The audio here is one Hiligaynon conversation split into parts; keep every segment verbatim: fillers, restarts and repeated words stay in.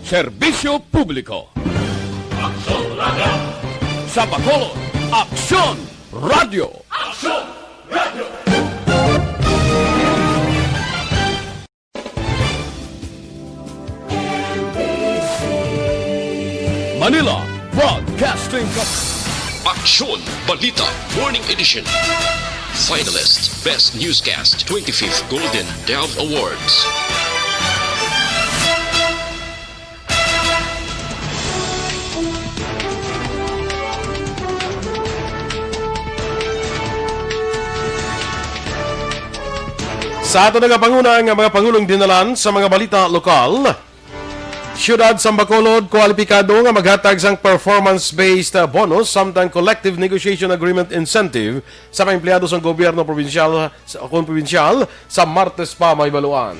Serbisyo publiko. Aksyon Radio. Sa Bacolod, Aksyon Radio. Aksyon Radio. Manila Broadcasting Company. Aksyon Balita Morning Edition. Finalist Best Newscast twenty-fifth Golden Dove Awards. Sa ato nagapanguna nga mga pangulong dinalan sa mga balita lokal, Siyudad sang Bacolod kwalipikado nga maghatag sang performance-based, uh, bonus samtang collective negotiation agreement incentive sa mga empleyado sang gobyerno probinsyal sa, kon probinsyal sa Martes pa mahibaluan.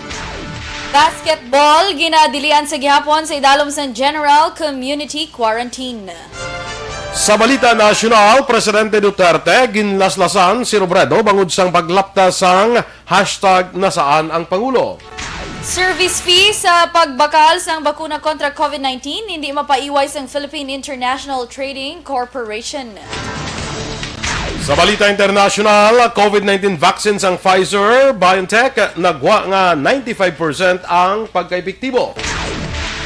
Basketball, ginadilian sa gihapon sa idalom sang General Community Quarantine. Sa balita nasyonal, Presidente Duterte ginlaslasan si Robredo bangod sang paglapta sang hashtag nasaan ang Pangulo. Service fee sa pagbakal sang bakuna kontra COVID nineteen hindi mapaiway sang Philippine International Trading Corporation. Sa balita internasyonal, COVID nineteen vaccine sang Pfizer-BioNTech nagwa nga ninety-five percent ang pagkaepektibo.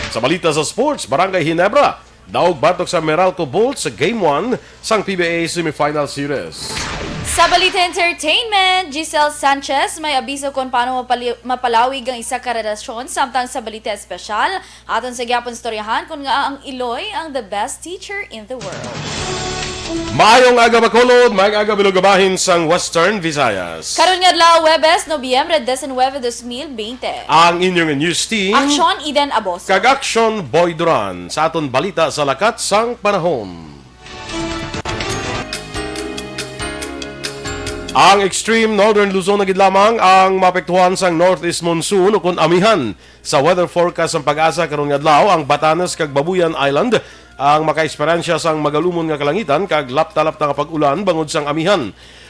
Sa balita sa sports, Barangay Ginebra daog batok sa Meralco Bolts sa Game one sang P B A Semifinal Series. Sa balita entertainment, Giselle Sanchez may abiso kon paano mapali-, mapalawig ang isa ka relasyon, samtang sa balita espesyal, aton sa gyapon istoryahan kon ngaa ang iloy ang the best teacher in the world. Maayong aga, Bacolod, maayong aga, bilog nga bahin sang Western Visayas. Karon nga adlaw, Huwebes, Nobyembre diecinuebe, dos mil veinte. Ang inyong news team, Aksyon Eden Aboso. Kag Aksyon Boy Duran sa aton balita sa lakat sang panahon. Ang extreme northern Luzon na gid lamang ang maapektuhan sang northeast monsoon ukon amihan. Sa weather forecast sang PAGASA karon nga adlaw, ang Batanes kag Babuyan Island ang makaeksperyensya sang magalumon nga kalangitan kag lapta-lapta nga pag-ulan bangod sang amihan.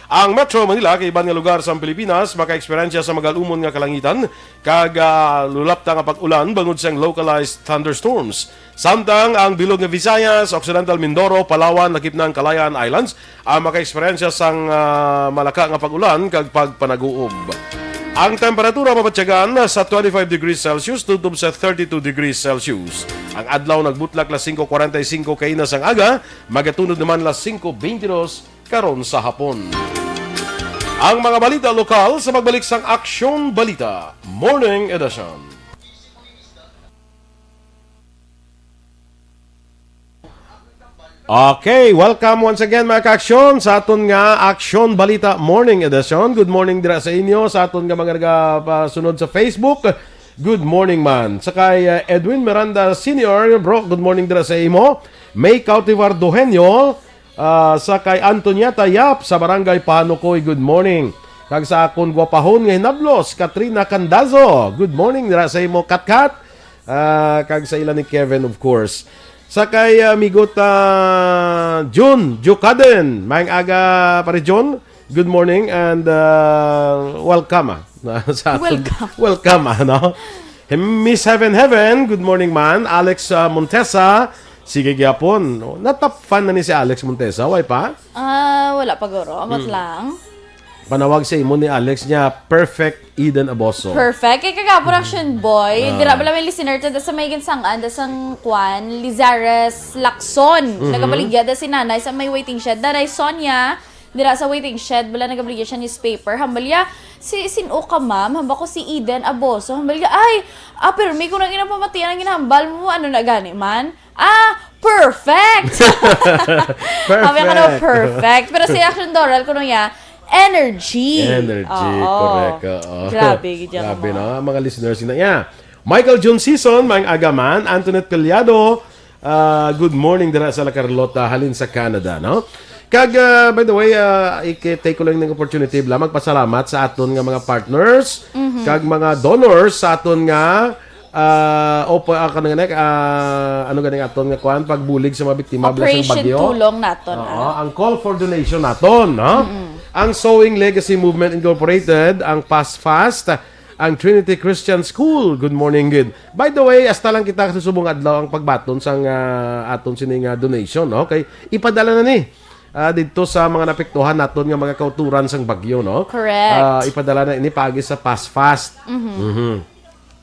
Ang Metro Manila kag iban nga lugar sang Pilipinas makaeksperyensya sa magalumon nga kalangitan kag, ah, lulapta nga pag-ulan bangod sang localized thunderstorms. Samtang ang bilog nga Visayas, Occidental Mindoro, Palawan, lakip na ang Kalayaan Islands, ang makaeksperyensya sang, ah, malaka nga pag-ulan kag pagpanaguob. Ang temperatura mabatyagan sa twenty-five degrees Celsius tubtob sa thirty-two degrees Celsius. Ang adlaw nagbutlak las singko kwarenta y singko kaina sang aga, magatunod naman las singko beintidos karon sa hapon. Ang mga balita lokal sa pagbalik sang Aksyon Balita Morning Edition. Okay, welcome once again, mga ka-aksyon, sa aton nga Aksyon Balita Morning Edition. Good morning dira sa inyo, sa aton nga mga nagapasunod sa Facebook. Good morning man. Sa kay, uh, Edwin Miranda Senior, bro, good morning dira sa imo. May Cautivar Dohenyo, uh, sa kay Antonieta Yap sa Barangay Panukoy, good morning. Kag sa akon gwapahon nga hinablos, Katrina Candazo, good morning dira sa imo, Katkat. Ah, kag sa ila ni Kevin, of course. Sa kay, ah, amigo ta Jun Jukaden, maayong aga, pare Jun. Good morning and, ah, welcome, ah. Sa aton, welcome. Welcome, ano? Miss Heaven Heaven, good morning man. Alex, ah, Montesa, sige gyapon. No? Na-top fan na ni si Alex Montesa, way pa? Ah, wala pa guro. Ambot lang. Panawag sa imo ni Alex niya, Perfect Eden Aboso. Perfect. Kay kagapon, Action Boy. Ah. Dira bala may listener ta sa may ginsangan, da sang kwan, Lizares Lacson. Mhm. Nagabaligya da si nanay sa may waiting shed. Daray Sonia, dira sa waiting shed, bala nagabaligya siya newspaper. Hambalya, si, sin-o ka, ma'am? Hamba ko si Eden Aboso. Hambalya, ay, ah, pirmi ko na ginapamatian ang ginahambal mo. Ano na gani man? Ah, perfect! Perfect. Sabi ko na, perfect. Pero si Action Doral, kuno niya, energy. Energy, oo. Correct, oo. Grabe, gid yan, grabe, mga, no? Ang mga listeners na, yeah. Michael John Season, maayong aga man. Antoinette Piliado, ah, good morning dira sa La Carlota, halin sa Canada, no? Kag, ah, by the way, ah, ik-, take ko lang ng opportunity, bala, magpasalamat sa aton nga mga partners, mhm, kag mga donors sa aton nga ah, o pa, ah, kanang, ah, ano gani aton nga kuan, pagbulig sa mga biktima bala sang bagyo. Operation Tulong naton, oo, ah, ang call for donation naton, no? Mm-mm. Ang Sowing Legacy Movement Incorporated, ang Fast Fast, ang Trinity Christian School. Good morning gid. By the way, hasta lang kita sa subong adlaw ang pagbaton sang, ah, aton sini nga donation, no? Kay ipadala na ni, ah, didto sa mga napiktuhan naton nga mga kauturan sang bagyo, no? Correct. Ah, ipadala na ini paagi sa PASFAST. Mhm. Mhm.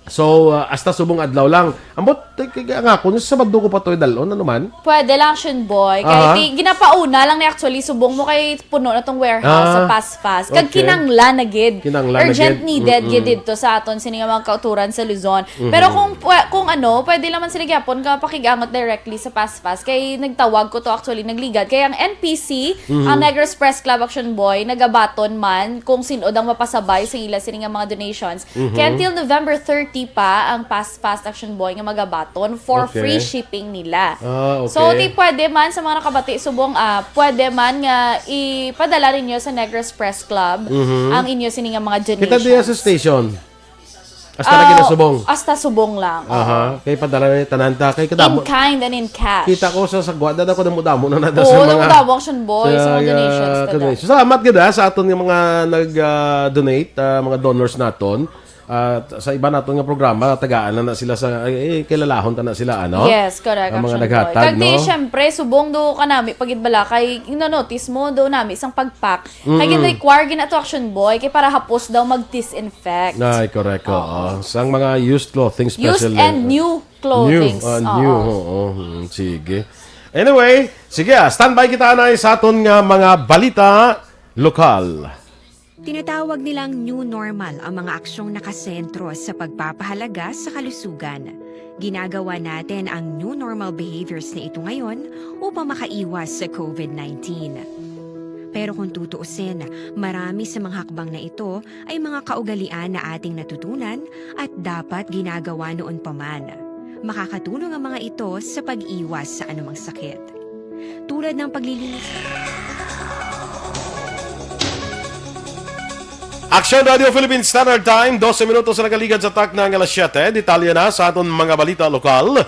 So, ah, hasta subong adlaw lang. Ambot, eh, kay, nga ako, sa Sabado ko pa to idalon, ano man? Pwede lang, Action Boy. Kay Aha. ti, ginapauna lang ni actually, subong mo kay puno na tong warehouse sa Ah, PASFAST. Kag okay. kinanglan na gid. Kinanglan na Urgent gid. needed Mm-mm. gid didto sa aton sini nga mga kauturan sa Luzon. Mm-hmm. Pero kung pwe- kung ano, pwede naman sila gyapon ka pakigangot directly sa PASFAST. Kay nagtawag ko to actually, nagligad. Kay ang N P C, Mm-hmm. ang Negros Press Club, Action Boy, nagabaton man kung sin-o daw mapasabay sa ila sini nga mga donations. Mm-hmm. Kaya until November thirty pa ang PASFAST, Action Boy, nga magabaton for Okay. free shipping nila. Ah, okay. So, ti pwede man sa mga nakabati subong, ah, pwede man nga ipadala ninyo sa Negros Press Club Mhm. ang inyo sini nga mga donations. Kita diya sa station. Hasta Ah, lagi na subong. Hasta subong lang. Oo. Aha. Kay padala na tanan ta. Kay In kadamo. Kind and in cash. Kita ko sa sagwa, dada ko damo-damo na nada sa Oo, mga damo-damo, Action Boy, sa mga ah, donations, tada. donation. Salamat gid, ha, sa aton nga mga nag-donate, mga donors naton. At sa iba naton nga programa, tagaan na na sila sa, eh, kilalahon ta na sila, ano? Yes, correct, Ang mga Action naghatag, Boy. Kag di, no? syempre, subong do ka nami, pagid bala, kay, no-notice mo, do nami, sang pag-pack. Kay Mm-mm. gin-require gid na to, Action Boy, kay para hapos daw mag-disinfect. Ay, correct, oo. Sang mga used clothing Used special. and new clothings. New, ah, new, Oo. oo. Mm, sige. Anyway, sige, ah, standby kita, anay, sa aton nga mga balita lokal. Tinatawag nilang new normal ang mga aksyong nakasentro sa pagpapahalaga sa kalusugan. Ginagawa natin ang new normal behaviors na ito ngayon upang makaiwas sa COVID nineteen. Pero kung tutuusin, marami sa mga hakbang na ito ay mga kaugalian na ating natutunan at dapat ginagawa noon pa man. Makakatulong ang mga ito sa pag-iwas sa anumang sakit. Tulad ng paglilinis. Aksyon Radio Philippine Standard Time, dose minutos na nakaligad sa takna nga alas siyete. Detalye na sa aton mga balita lokal.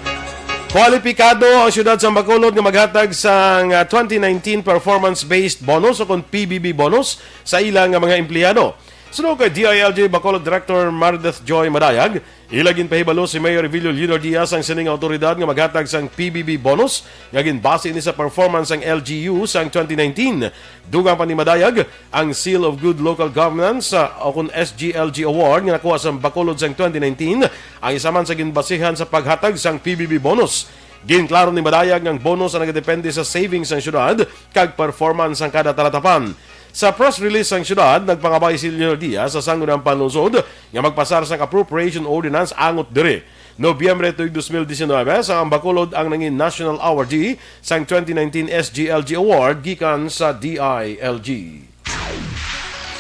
Kwalipikado ang siyudad sa Bacolod nga maghatag sang, ah, twenty nineteen Performance-Based Bonus o kon P B B bonus sa ilang mga empleyado. Suno kay D I L G Bacolod Director Mardeth Joy Madayag, ila ginpahibalo si Mayor Evilio Leonard Diaz ang sining awtoridad nga maghatag sang P B B bonus nga ginbase ini sa performance sang L G U sang twenty nineteen. Dugang pa ni Madayag, ang Seal of Good Local Governance, ah, o kon S G L G Award nga nakuha sa Bacolod sang twenty nineteen, ang isa man sa ginbasihan sa paghatag sang P B B bonus. Ginklaro ni Madayag nga ang bonus ang nagadepende sa savings sang syudad kag performance sang kada talatapan. Sa press release sang syudad, nagpangabay si Leonard Diaz sa Sangguniang Panlungsod nga magpasar sang appropriation ordinance angot diri. Nobyembre tuig dos mil disinuybe, sang Bacolod ang nangin national awardee sang twenty nineteen S G L G Award gikan sa D I L G.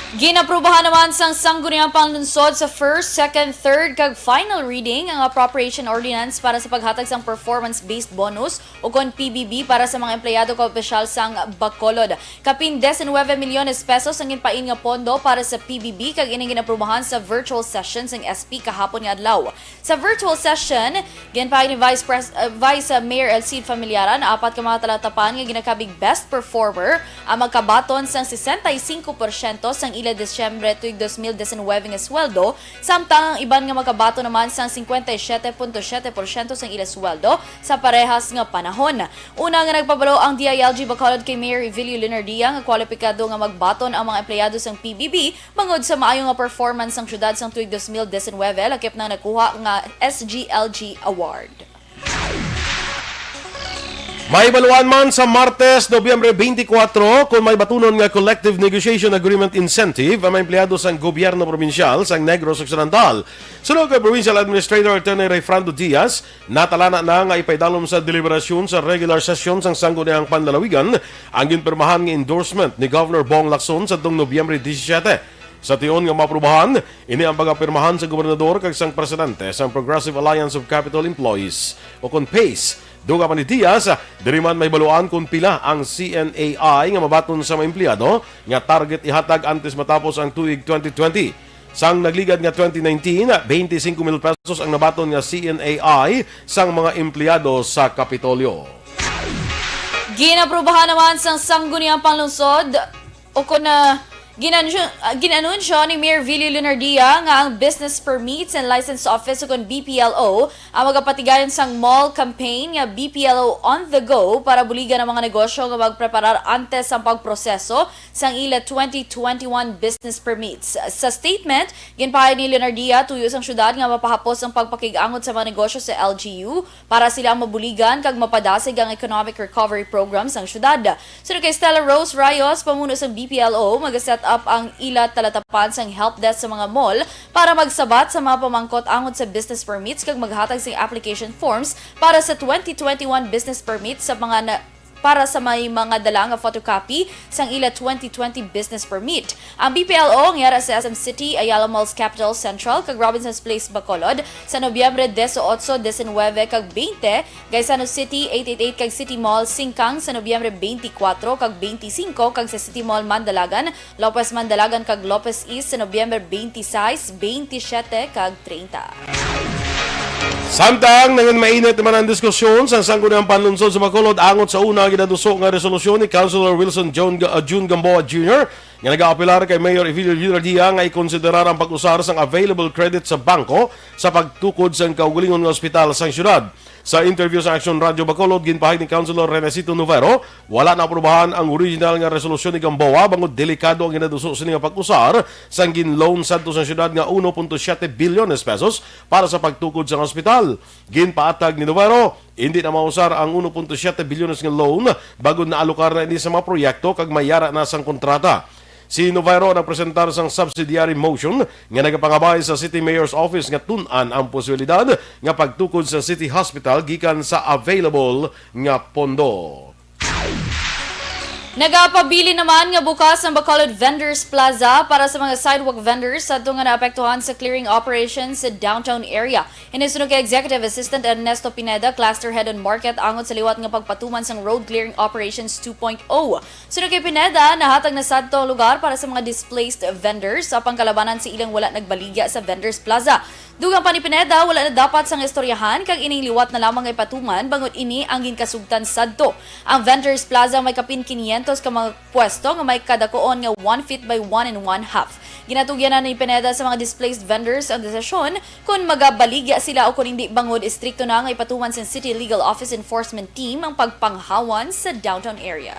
Ginaprubahan naman sang Sangguniang Panlungsod sa first, second, third, kag final reading ang appropriation ordinance para sa paghatag sang performance-based bonus o kon P B B para sa mga empleyado kag opisyal sang Bacolod. Kapin diecinueve milyones pesos ang ginpain nga pondo para sa P B B kag ining ginaprubahan sa virtual session sang S P kahapon nga adlaw. Sa virtual session, ginpahayag ni Vice Pres-, uh, Vice, uh, Mayor Elcid Familiaran, apat ka mga talatapan nga ginakabig best performer ang magkabaton sang sesenta y cinco porsyento sang ila Disyembre tuig dos mil diecinueve nga sweldo, samtang ang iban nga magkabaton naman sang cincuenta y siete punto siete porsyento sang ila sweldo sa parehas nga panahon. Una nga nagpabalo ang D I L G Bacolod kay Mayor Evilio Leonardia nga kwalipikado nga magbaton ang mga empleyado sang P B B bangod sa maayo nga performance sang syudad sang tuig dos mil diecinueve, lakip na ang nakuha nga S G L G Award. Mahibaluan man sa Martes, Nobyembre twenty-four, kung may batunon nga Collective Negotiation Agreement Incentive ang mga empleyado sang gobyerno probinsyal sang Negros Occidental. Suno kay Provincial Administrator Attorney Rayfrando Diaz, natalana na nga ipaidalom sa deliberasyon sa regular session sang Sangguniang Panlalawigan ang ginpirmahan nga endorsement ni Governor Bong Lacson sadtong Nobyembre disisyete. Sa tion nga maaprubahan, ini ang pagapirmahan sa gobernador kag sang presidente sang Progressive Alliance of Capitol Employees o kon PACE. Dugang pa ni Diaz, diri man mahibaluan kon pila ang C N A I nga mabaton sa mga empleyado nga target ihatag antes matapos ang tuig twenty twenty. Sang nagligad nga twenty nineteen, twenty-five mil pesos ang nabaton nga C N A I sang mga empleyado sa Kapitolyo. Ginaprubahan naman sang Sangguniang Panlungsod o kon, ah, Ginansyo-, ah, ginanunsyo ni Mayor Vilio Leonardia nga ang Business Permits and License Office, ukon B P L O, ang magapatigayon sang mall campaign nga B P L O on the go para buligan ang mga negosyo nga magpreparar antes sang pagproseso sang ila twenty twenty-one business permits. Sa statement, ginpahayag ni Leonardia, tuyo sang syudad nga mapahapos ang pagpakig-angot sa mga negosyo sa L G U para sila ang mabuligan kag mapadasig ang economic recovery program sang syudad. Suno kay Stella Rose Rayos, pamuno sang B P L O, mag-set up ang ila talatapan sang help desk sa mga mall para magsabat sa mga pamangkot angot sa business permits kag maghatag sing application forms para sa twenty twenty-one business permit sa mga na-, para sa may mga dala nga photocopy sang ila twenty twenty business permit. Ang B P L O ang yara sa S M City, Ayala Malls Capitol Central, kag Robinsons Place Bacolod sa Nobyembre dieciocho, diecinuebe, kag veinte, Gaisano City, eight eight eight, kag City Mall Singkang sa Nobyembre twenty-four kag twenty-five, kag sa City Mall Mandalagan, Lopez Mandalagan, kag Lopez East sa Nobyembre twenty-six, twenty-seven, kag treinta. Samtang nanginmainit naman ang diskusyon sa Sangguniang Panlunsod sa Bacolod angot sa una ginaduso nga resolusyon ni Councilor Wilson John Ga-, uh, Jun Gamboa Junior nga nagaapelar kay Mayor Evelio Leonardia nga ikonsiderar ang pag-usar sang available credit sa bangko sa pagtukod sang kaugalingon nga ospital sang syudad. Sa interview sa Action Radio Bacolod, ginpahayag ni Councilor Renesito Novero, wala naaprubahan ang original nga resolusyon ni Gamboa bangod delikado ang ginaduso sini nga pag-usar sang gin-loan sadto sa syudad nga uno punto siete bilyones pesos para sa pagtukod sang ospital. Ginpaatag ni Novero, hindi na mausar ang uno punto siete bilyones nga loan bangod naalokar na ini sa mga proyekto kag may yara na sang kontrata. Si Novero nagpresentar sang subsidiary motion nga nagapangabay sa City Mayor's Office nga tun-an ang posibilidad nga pagtukod sa City Hospital gikan sa available nga pondo. Nagapabilin naman nga bukas ang Bacolod Vendors Plaza para sa mga sidewalk vendors sadto nga naapektuhan sa clearing operation sa downtown area. Ini suno kay Executive Assistant Ernesto Pineda, Cluster Head on Market, angot sa liwat nga pagpatuman sang road clearing operations two point oh. Suno kay Pineda, nahatag na sadto ang lugar para sa mga displaced vendors sa pangkalabanan sa ilang wala nagbaligya sa Vendors Plaza. Dugang pa ni Pineda, wala na dapat sang istoryahan kag ining liwat na lamang nga ipatuman bangod ini ang ginkasugtan sadto. Ang Vendors Plaza may kapin quinientos ka mga pwesto nga may kadakuon nga one feet by one and one half. Ginatugyan na ni Pineda sa mga displaced vendors ang desisyon kon magabaligya sila o kon hindi bangod istrikto na nga ipatuman sang City Legal Office Enforcement Team ang pagpanghawan sa downtown area.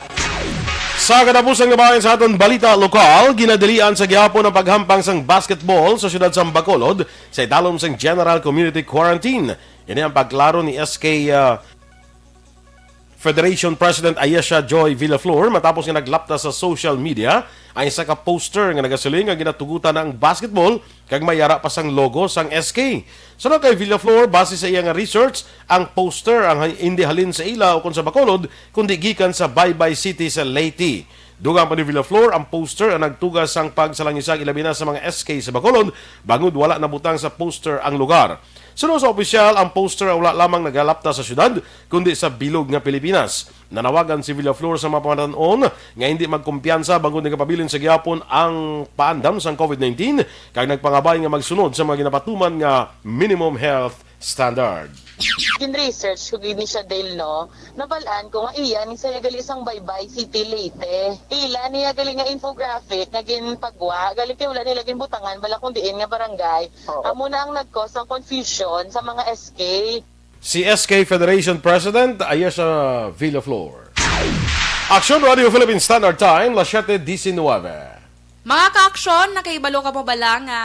Sa katapusan nga bahin sa aton balita lokal, ginadalian sa gihapon ang paghampang sang basketball sa siyudad sang Bacolod sa idalom sang General Community Quarantine. Ini ang pagklaro ni S K, ah, Federation President Ayesha Joy Villaflor matapos nga naglapta sa social media ang isa ka poster nga nagasiling nga ginatugutan na ang basketball kag may yara pa sang logo sang S K. Suno kay Villaflor, base sa iya nga research, ang poster ang ha-, hindi halin sa ila ukon sa Bacolod, kundi gikan sa Baybay City sa Leyte. Dugang pa ni Villaflor, ang poster ang nagtuga sang pagsalangisang ilabi na sa mga S K sa Bacolod, bangod wala nabutang sa poster ang lugar. Suno sa opisyal, ang poster wala lamang nagalapta sa syudad, kundi sa bilog nga Pilipinas. Nanawagan si Villaflor sa mga pamatan-on nga hindi magkumpiyansa bangod nagapabilin sa gihapon ang paandam sang COVID nineteen, kag nagpangabay nga magsunod sa mga ginapatuman nga minimum health standard. Gin-research ko gid ni siya, Dale, no? Nabal-an ko nga iya ni saya gali sang Baybay City, Leyte. Ila niya gali nga infographic nga ginpagwa, gali kay wala nila ginbutangan bala kung diin nga barangay. Oo. Amo na ang nag-cause ng confusion sa mga S K. Si S K Federation President Ayesha Villaflor. Action Radio Philippine Standard Time, las siete diecinueve. Mga ka-aksyon, nakahibalo ka pa bala nga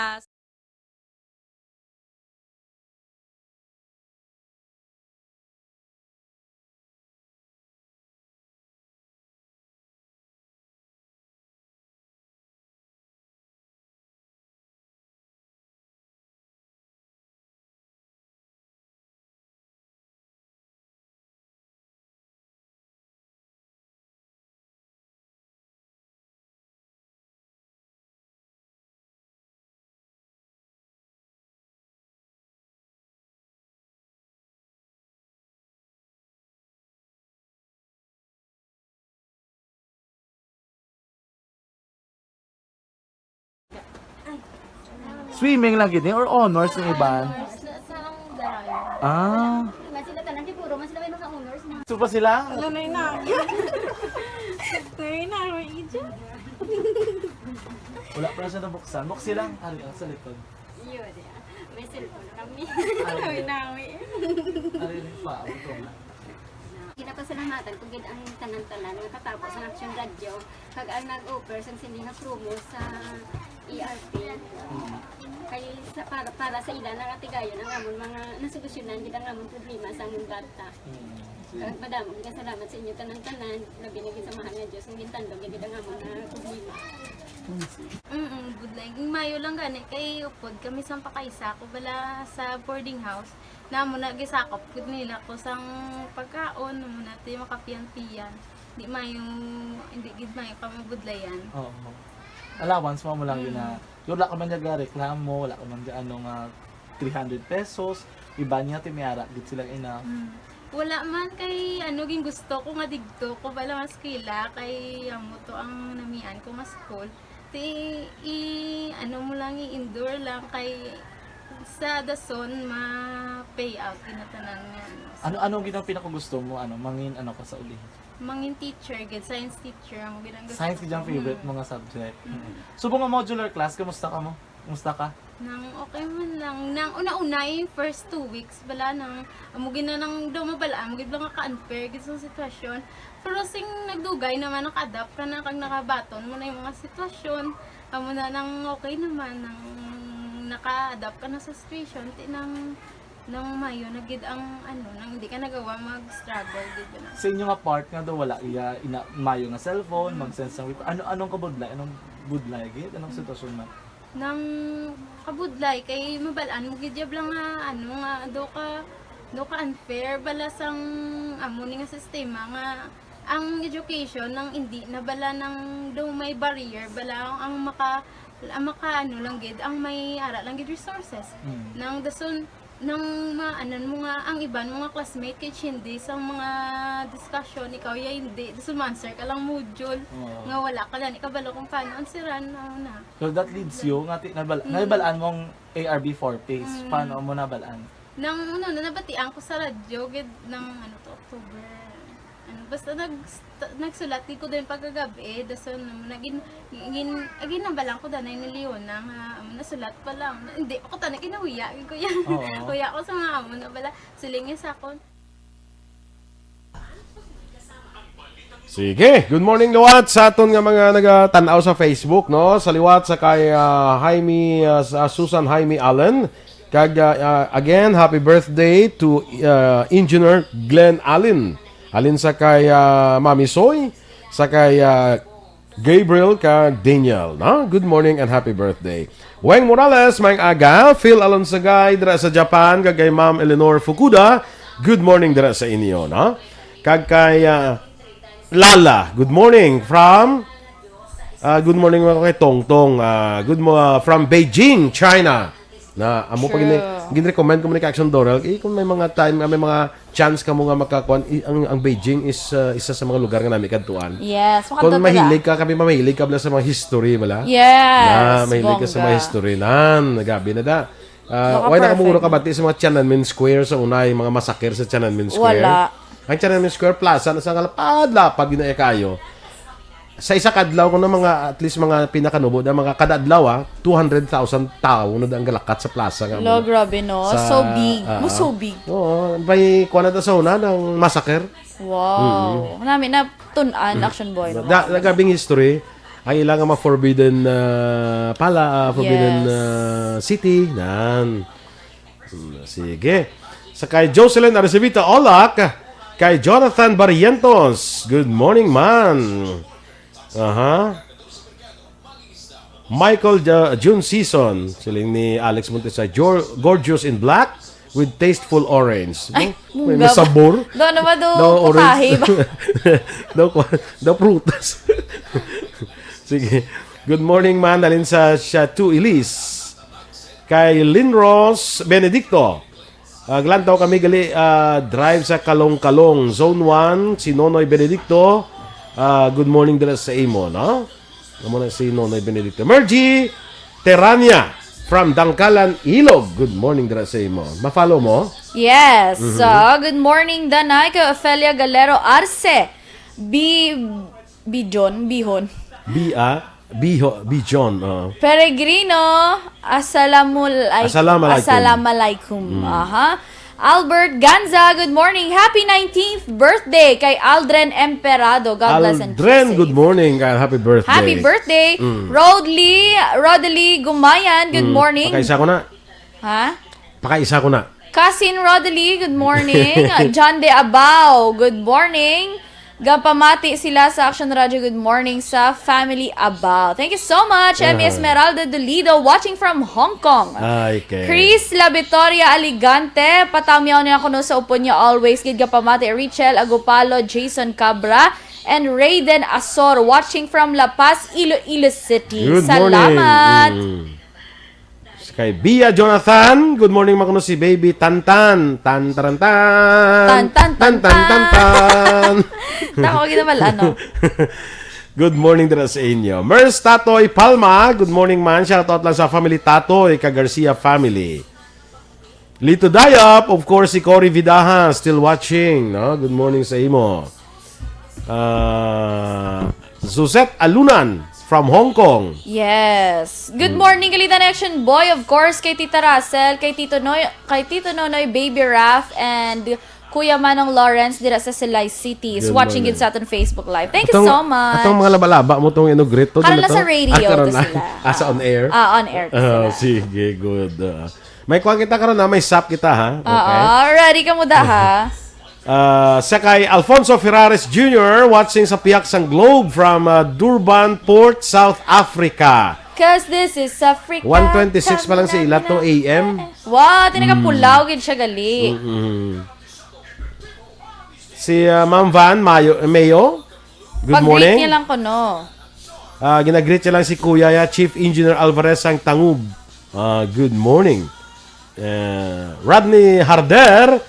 Swimming lang gid ni or honors ang iban? Honors sa, sa ang Darayo. Ah. Nga sila tanan, siguro, mas sila may mga honors na. Gusto pa sila? Wala na yun na. Wala na, may ija. Wala pa na siya nabuksan. Buksi lang. Ari, ah, sa likod. Yun, yeah. May cellphone kami. Ay, Nawi-nawi. Ari, pa, ito nga. Ginapasalamatan ko gid ang tanan-tanan nga katapos ang Action Radio, kag ang nag-offer sang sini nga promo sa E R P. Mm. Kay sa, para, para sa ila na nga tigayon ang amon mga nasolusyonan gid ang amon problema sa amon bata. Mm. Kag madamo gid nga salamat sa inyo tanan-tanan, labi na gid sa mahal nga Dios nga gintandog gid ang amon nga problema. Mm, budlay. Ging mayo lang gani kay upod kami sang pakaisa ko bala sa boarding house. Namo na gisakop gid nila ko sang pagkaon, namo na ti makapiyan-piyan. Di mayo, hindi gid mayo ka mabudlayan. Oo. Allowance mo, mo lang yun na, Mm. wala ka man dyan reklamo, wala ka man dyan ano nga three hundred pesos, iba niya, ti may ara gid sila ina. Mm. Wala man kay, ano, ging gusto ko nga digto ko bala nga eskwela, kay amo to ang namian ko nga school. Ti, i, ano mo lang, i-endure lang kay sa dason ma-pay out kinatanan nga, ano. Ano, ano gid ang pinakagusto mo, ano, mangin, ano ka sa uli? Mangin teacher, gid, science teacher ang ginang gusto Science gid ang ko. favorite Mm. mo nga subject. Mm. Mm. Subong nga modular class, kamusta ka mo? Kamusta ka? Nang okay man lang. Nang una-una, yung first two weeks, bala nang, amo gid na nang daw mabal-an, amo gid lang ka-unfair gid sa sitwasyon. Pero sing nagdugay naman, naka-adapt ka na, kag nakabaton mo na yung mga sitwasyon. Amo na nang okay naman, nang naka-adapt ka na sa situation, ti nang, nang mayo na gid ang, ano, nang hindi ka nagawa mag-struggle gid na. Sa inyo nga part nga daw wala iya ina, mayo nga cellphone, Mm. mag-send sang report. Ano, anong kabudlay? Anong budlay gid? Anong Mm. sitwasyon man? Nang kabudlay kay mabal-an mo gid yab lang nga, ano, nga do ka, do ka unfair bala sang amo ni nga sistema nga ang education nang indi na bala nang do may barrier bala ang maka, ang maka, ano lang gid, ang may ara lang gid resources. Mm. Nang dason, nang maanan mo nga ang iban mo nga classmate kay hindi sa mga discussion, ikaw ya hindi. Dason ma-answer ka lang module Oo. nga wala ka lang ikabalo kung paano answeran, ano na. So that leads you nga ti-, nabal-, Mm. nabalaan mong A R B four phase. Mm. Paano mo nabalaan? Nang, ano, na nabatian ko sa radyo, gid, nang, ano to, October. Ano, basta nag-, st-, nagsulat gid ko din pagkagabi, eh, dason, ano, nagin-, gin-, ah, ginabalaan ko danay ni Leona nga, um, nasulat pa lang. Hindi pa ko tani kinahuya, gid ko yan. Oo. Huya ko sa mga amo na bala. Siling niya sa akon. Sige, good morning liwat sa aton nga mga nagatan-aw sa Facebook, no? Sa liwat sa kay, ah, Jaime, ah, sa Susan Jaime Allen. Kag, ah, ah, again, happy birthday to, ah, Engineer Glenn Allen. Halin sa kay, ah, Mami Soy, sa kay, ah, Gabriel kag Daniel, no? Good morning and happy birthday. Weng Morales, maayong aga. Phil Alonsagay dira sa Japan, kag kay Ma'am Eleanor Fukuda, good morning dira sa inyo, no? Kag kay, ah, Lala, good morning from, ah, good morning mga kay Tongtong. Ah, good mo, ah, from Beijing, China. Na amo pa gini, True. Gin-recommend ko man ni kay Action Doral, eh, kung may mga time nga may mga chance ka mo nga makakuan, i-, ang, ang Beijing is, ah, isa sa mga lugar nga nami kadtuan. Yes, Kung makadto ta. mahilig ka, kami mahilig ka bala sa mga history bala. Yes, Na mahilig ka sa mga bongga. history nan, nagabi na da. Ah, Baka why na ka mo perfect. kabati sa mga Tiananmen Square sa unay, mga massacre sa Tiananmen Square? Wala. Ang Tiananmen Square Plaza na sa kalapad-lapad, gina kayo. Sa isa ka adlaw, kung na mga, at least mga pinakanubo na mga kada adlaw, ah, two hundred thousand tao na ang galakat sa plaza nga Lo, muna. grabe, no? Sa, So big. ah, Mo so ah. big. Oo, may kuwan na sa una ng massacre. Wow. Mm. Nami na tun-an, Mm. Action Boy, no? Da, nagabing history, ang ilang mga forbidden, ah, pala, ah, forbidden, Yes. ah, city, nan. Hmm, sige. Sa kay Jocelyn Arcevita Olak, kay Jonathan Barrientos, good morning, man. Aha. Michael Ja-, June Season, siling ni Alex Montesay, Jor-, gorgeous in black with tasteful orange. Ay, No? May, mungga may ba? sabor. Do, ano ba do? Do, orange. Putahe ba? Do, kwa-, do, prutas. Sige. Good morning, man. Dalin sa Chateau Elise. Kay Linros Benedicto. Ah, glantaw kami gali, ah, drive sa Kalong-Kalong, Zone one, si Nonoy Benedicto. Ah, good morning dira sa imo, no? Amo na si Nonoy Benedicto. Mergy Terania from Dangkalan, Ilog. Good morning dira sa imo. Ma-follow mo? Yes. Mhm. So, good morning, Danay, kay Ofelia Galero Arce. Bi-, Bijon, Bihon. Bia. Biho, Bijon, oo. Peregrino, assalamu alaikum. Assalamu alaikum. Assalamu alaikum. Mm. Aha. Albert Ganza, good morning. Happy nineteenth birthday kay Aldren Emperado. God bless and keep Aldren, safe. Good morning, and happy birthday. Happy birthday. Mm. Rodley, Rodley Gumayan, good Mm. morning. Pakaisa ko na. Ha? Pakaisa ko na. Cousin Rodley, good morning. John De Abao, good morning. Gapamati sila sa Action Radio, good morning sa family Abao. Thank you so much, M. Aha. Esmeralda Dolido, watching from Hong Kong. Ay, okay. Chris La Victoria Aligante, patamyaw niya kuno sa upod niya always. Gid gapamati, Richel Agupalo, Jason Cabra, and Raiden Asor, watching from La Paz, Iloilo City. Good morning. Salamat. Mm. Kay Bia Jonathan, good morning, makuno si Baby Tantan. Tan, taran, tan. Tan, tan, tan, tan, tan, tan. Tan. Nako, kita pala, ano? Good morning dira sa inyo. Mers Tatoy Palma, good morning, man. Shout out lang sa family Tatoy, ka Garcia family. Lito Dayap, of course, si Cory Vidaha, still watching, no? Good morning sa imo. Ah, Suzette Alunan from Hong Kong. Yes. Good Hmm. morning, Kalitan Action Boy. Of course, kay Tita Russell, kay Tito Noy, kay Tito Nonoy, Baby Raf, and Kuya Manong Lawrence dira sa Silay City is Good watching morning. Gid sa aton Facebook Live. Thank you Atong, so much. Atong mga laba-laba mo tong inaugurate to, Karon dili na to? Sa radio Ah, karon to na. sila. Ah, sa on air? Ah, on air to Ah, sila. sige, good. Ah. May kuwan kita karon na, may sap kita, ha? Oo, Okay. ready ka mo da, ha? Ah, sa kay Alfonso Ferrares Junior, watching sa pihak sang globe from, ah, Durban Port, South Africa. 'Cause this is Africa. One twenty-six pa lang sa ila to A M. Wow, tinagapulaw Mm. gid siya gali. Mm-mm. Si, ah, Ma'am Van Mayo, Mayo, good Pag-greet morning. niya lang ko, no? Ah, ginagreet niya lang si Kuya ya, Chief Engineer Alvarez sang Tangub. Ah, good morning. Eh, Rodney Harder,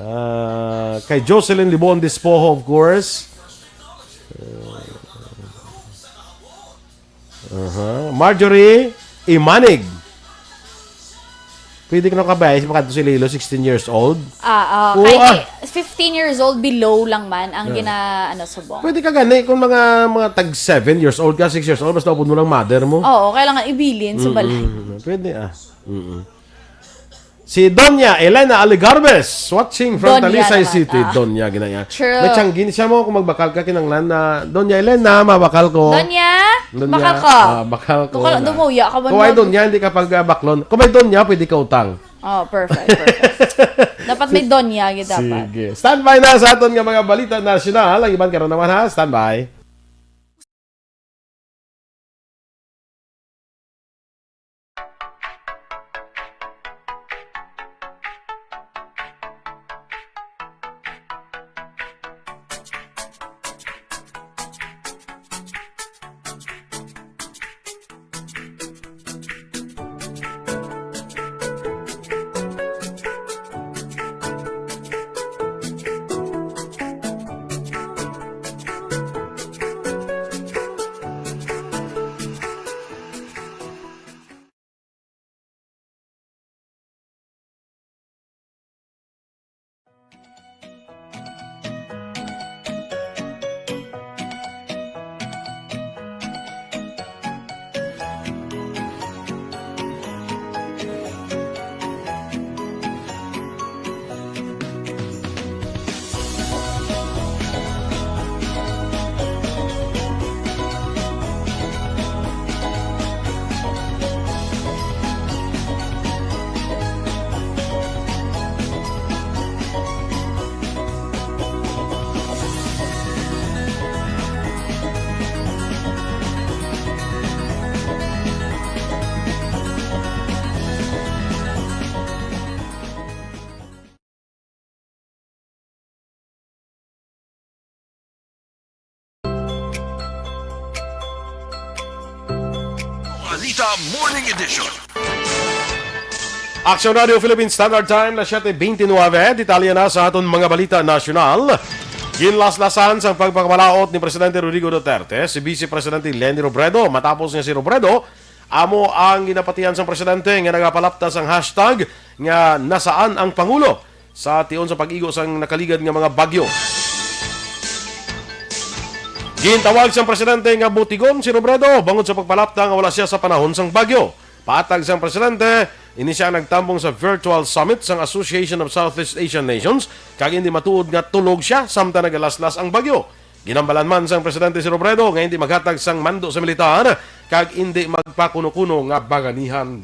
ah, kay Jocelyn Libon Despojo, of course. Eh, aha. Marjorie Imanig. Pwede ka na kabayas, makadto si Lilo, sixteen years old. Ah, ah, Oo, kay ah. fifteen years old below lang man ang Yeah. gina-, ano, subong. Pwede ka gani kung mga, mga tag seven years old ka, six years old, basta upod mo lang mother mo. Oo, kailangan ibilin sa balay. Mm-mm. Pwede, ah. Mm-mm. Si Doña Elena Aligarbes, watching from Doña Talisay naman, City. ah. Doña, ginaya. True. May tsanggin siya mo kung magbakal ka, kinanglan na, "Doña Elena, mabakal ko." Doña, Doña, bakal ka. ah, bakal ko Bukal, na. dumuya ka ba Kung may nun? Doña, hindi ka pag, ah, baklon. Kung may Doña, pwede ka utang. Oh, perfect, perfect. Dapat may Doña, gid dapat. Sige. Standby na sa aton nga mga balita nasyonal. Ang iban karon naman, ha? Standby. Balita Morning Edition. Action Radio Philippine Standard Time na siyete beintinuebe. Detalye na sa aton mga balita nasyonal. Ginlaslasan sang pagpakabalaod ni Presidente Rodrigo Duterte si Vice Presidente Leni Robredo matapos nga si Robredo amo ang ginapatihan sang presidente nga nagapalapta sang hashtag nga nasaan ang Pangulo sa tion sa pag-igo sang nakaligad nga mga bagyo. Gintawag sang presidente nga butigon si Robredo bangod sa pagpalapta nga wala sia sa panahon sang bagyo. Paatag sang presidente, ini sia nagtambong sa virtual summit sang Association of Southeast Asian Nations, kag indi matuod nga tulog sia samtang nagalaslas ang bagyo. Ginhambalan man sang presidente si Robredo nga indi maghatag sang mando sa militar kag indi magpakuno-kuno nga banganihan.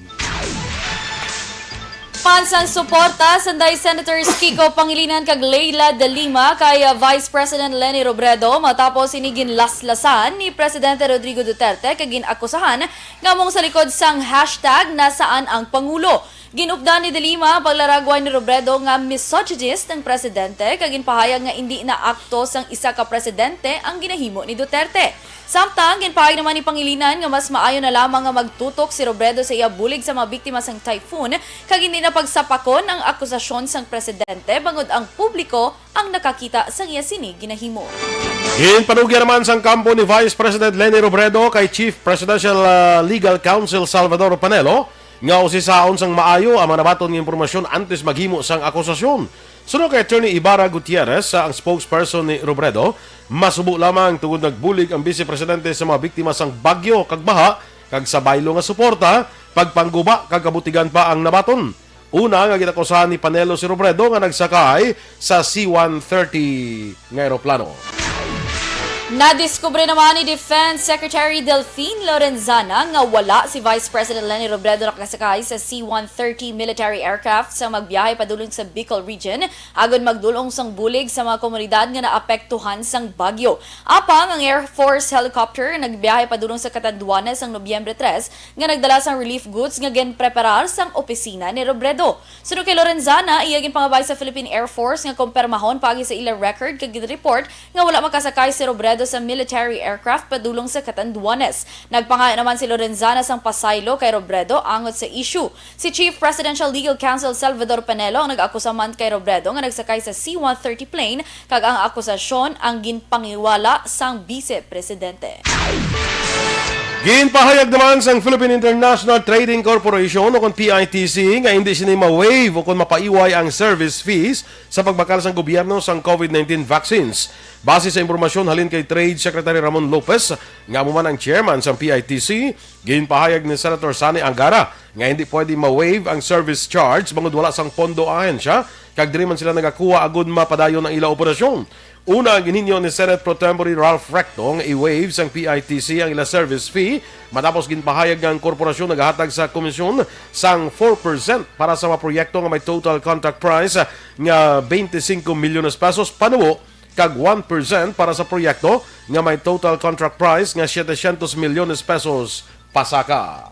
Pansang suporta, sanday Senators Kiko Pangilinan kag Leila de Lima kay, uh, Vice President Leni Robredo matapos ini ginlaslasan ni Presidente Rodrigo Duterte kag gin-akusahan nga among sa likod sang hashtag Nasaan ang Pangulo. Ginupdan ni de Lima ang paglaragway ni Robredo nga misogynist ang presidente kag ginpahayag nga indi na akto sang isa ka presidente ang ginahimo ni Duterte. Samtang ginpahayag naman ni Pangilinan nga mas maayo na lamang nga magtutok si Robredo sa iya bulig sa mga biktima sang typhoon kag hindi na pagsapakon ang akusasyon sang presidente bangod ang publiko ang nakakita sang iya sini ginahimo. Ginpanugya naman sang kampo ni Vice President Leni Robredo kay Chief Presidential, ah, Legal Counsel Salvador Panelo nga usisaon sang maayo ang mga nabaton nga impormasyon antes maghimo sang akusasyon. Suno kay Attorney Ibarra Gutierrez, sa ang spokesperson ni Robredo, masubo lamang tungod nagbulig ang Vice Presidente sa mga biktima sang bagyo kag baha kag sa baylo nga suporta, pagpangguba kag kabutigan pa ang nabaton. Una nga ginakusahan ni Panelo si Robredo nga nagsakay sa C one thirty nga eroplano. Nadiskubre naman ni Defense Secretary Delfin Lorenzana nga wala si Vice President Leni Robredo nakasakay sa C one thirty military aircraft sa magbiyahe padulong sa Bicol Region agud magdul-ong sang bulig sa mga komunidad nga naapektuhan sang bagyo. Apang ang Air Force helicopter nagbiyahe padulong sa Catanduanes sang Nobyembre tres nga nagdala sang relief goods nga ginpreparar sang opisina ni Robredo. Suno kay Lorenzana, iya ginpangabay sa Philippine Air Force nga kumpirmahon paagi sa ila record kag gin-report nga wala makasakay si Robredo sa military aircraft padulong sa Catanduanes. Nagpangayo naman si Lorenzana sang pasaylo kay Robredo angot sa issue. Si Chief Presidential Legal Counsel Salvador Panelo ang nag-akusa man kay Robredo nga nagsakay sa C one thirty plane kag ang akusasyon ang ginpangiwala sang Bise Presidente. Ginpahayag naman sang Philippine International Trading Corporation o kon P I T C nga hindi sini ma-waive o kon mapaiway ang service fees sa pagbakal sang gobyerno sang COVID nineteen vaccines. Base sa impormasyon halin kay Trade Secretary Ramon Lopez, nga amo man ang chairman sang P I T C, ginpahayag ni Senator Sonny Angara nga hindi pwede ma-waive ang service charge bangod wala sang pondo ang ahensya kag diri man sila nagakuha agud mapadayon ang ila operasyon. Una, ginhinyo ni Senate Pro Tempore Ralph Recto nga i-waive sang P I T C ang ila service fee matapos ginpahayag nga ang korporasyon nagahatag sa komisyon sang four percent para sa mga proyekto nga may total contract price nga twenty-five milyones pesos panubo kag one percent para sa proyekto nga may total contract price nga setecientos milyones pesos pasaka.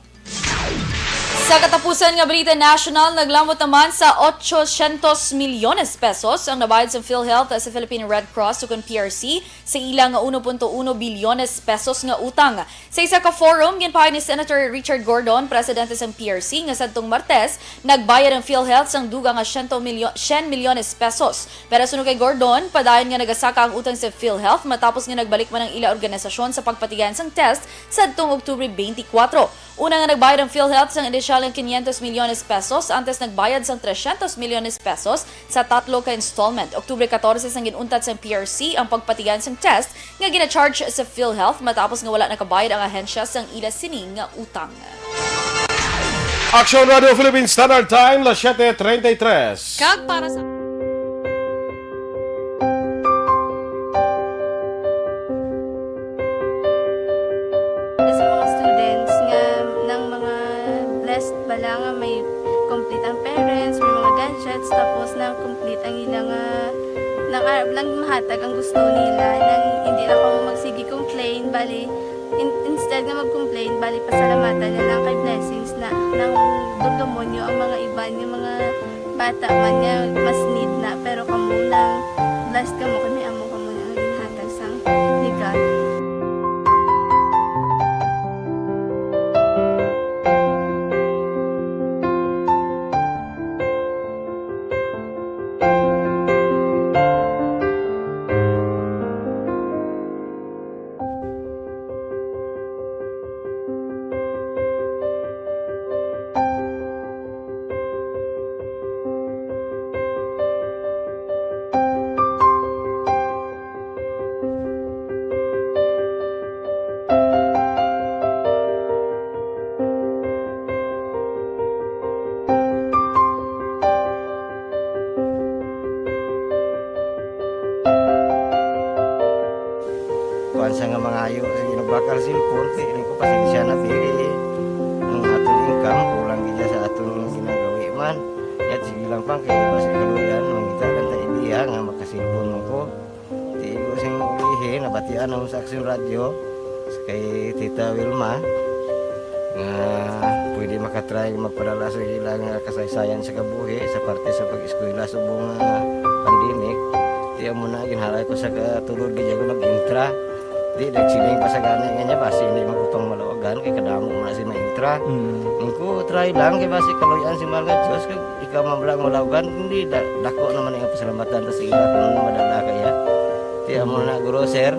Sa katapusan nga balita nasyonal, naglamot naman sa ochocientos milyones pesos ang nabayad sa PhilHealth sa Philippine Red Cross ukon P R C sa ila nga uno punto uno bilyones pesos nga utang. Sa isa ka forum, ginpahayag ni Senator Richard Gordon, presidente sang P R C, nga sadtong Martes nagbayad ang PhilHealth sang dugang nga siyento milyo-, syen milyones pesos. Pero suno kay Gordon, padayon nga nagasaka ang utang sa PhilHealth matapos nga nagbalik man ang ila organisasyon sa pagpatigayon sang test sadtong Oktubre twenty-four. Una nga nagbayad ang PhilHealth sang inisyal nga quinientos milyones pesos antes nagbayad sang trescientos milyones pesos sa tatlo ka installment. Oktubre catorce sang gin-untat sang P R C ang pagpatigayon sang test nga gina-charge sa PhilHealth matapos nga wala nakabayad ang ahensya sang ila sini nga utang. Aksyon Radio Philippine Standard Time, las siete treinta y tres. Kag para sa Sa mga students nga nang mga blessed bala nga may complete ang parents, may mga gadgets, tapos nang complete ang ila nga nang, nang mahatag ang gusto nila, nang hindi na kamo magsige complain, bali, in- instead nga mag-complain, bali, pasalamatan na lang kay blessings na nang dumdumo nyo ang mga iban nga mga bata man nga mas need na, pero kamo nang blessed kamo kay may amo kamo na nga ginhatag sang ni God. Sa nga mangayo sa ginagbakal cellphone, kay ko pasensya na, dili. Ang aton income, kulang gid sa aton ginagawi man. Yat, sige lang, pang, kay basi kaluyan, mangita lang ta idea nga makasilpon mo ko. Di ko sing ulihi, nabatian naman sa Action Radio, kay Tita Wilma, nga pwede makatry magpadala sa ilang kasaysayan sa kabuhi, sa parte sa pag-eskwela subong nga pandemic. Di amo na, ginhalay ko sa katulod, gid ako nag-intra. Di, nagsiling pa sa gani nga niya, basi hindi magutong malawagan, kay kadamo mo na si maintra. Mm. Ang ko, try lang, kay basi kaluyan si Mahal nga Diyos, kag ikaw man lang malawagan, hindi, da-, dako naman ang pasalamatan ta sa ila kung ano madala kaya. Di, amo na, guro, sir.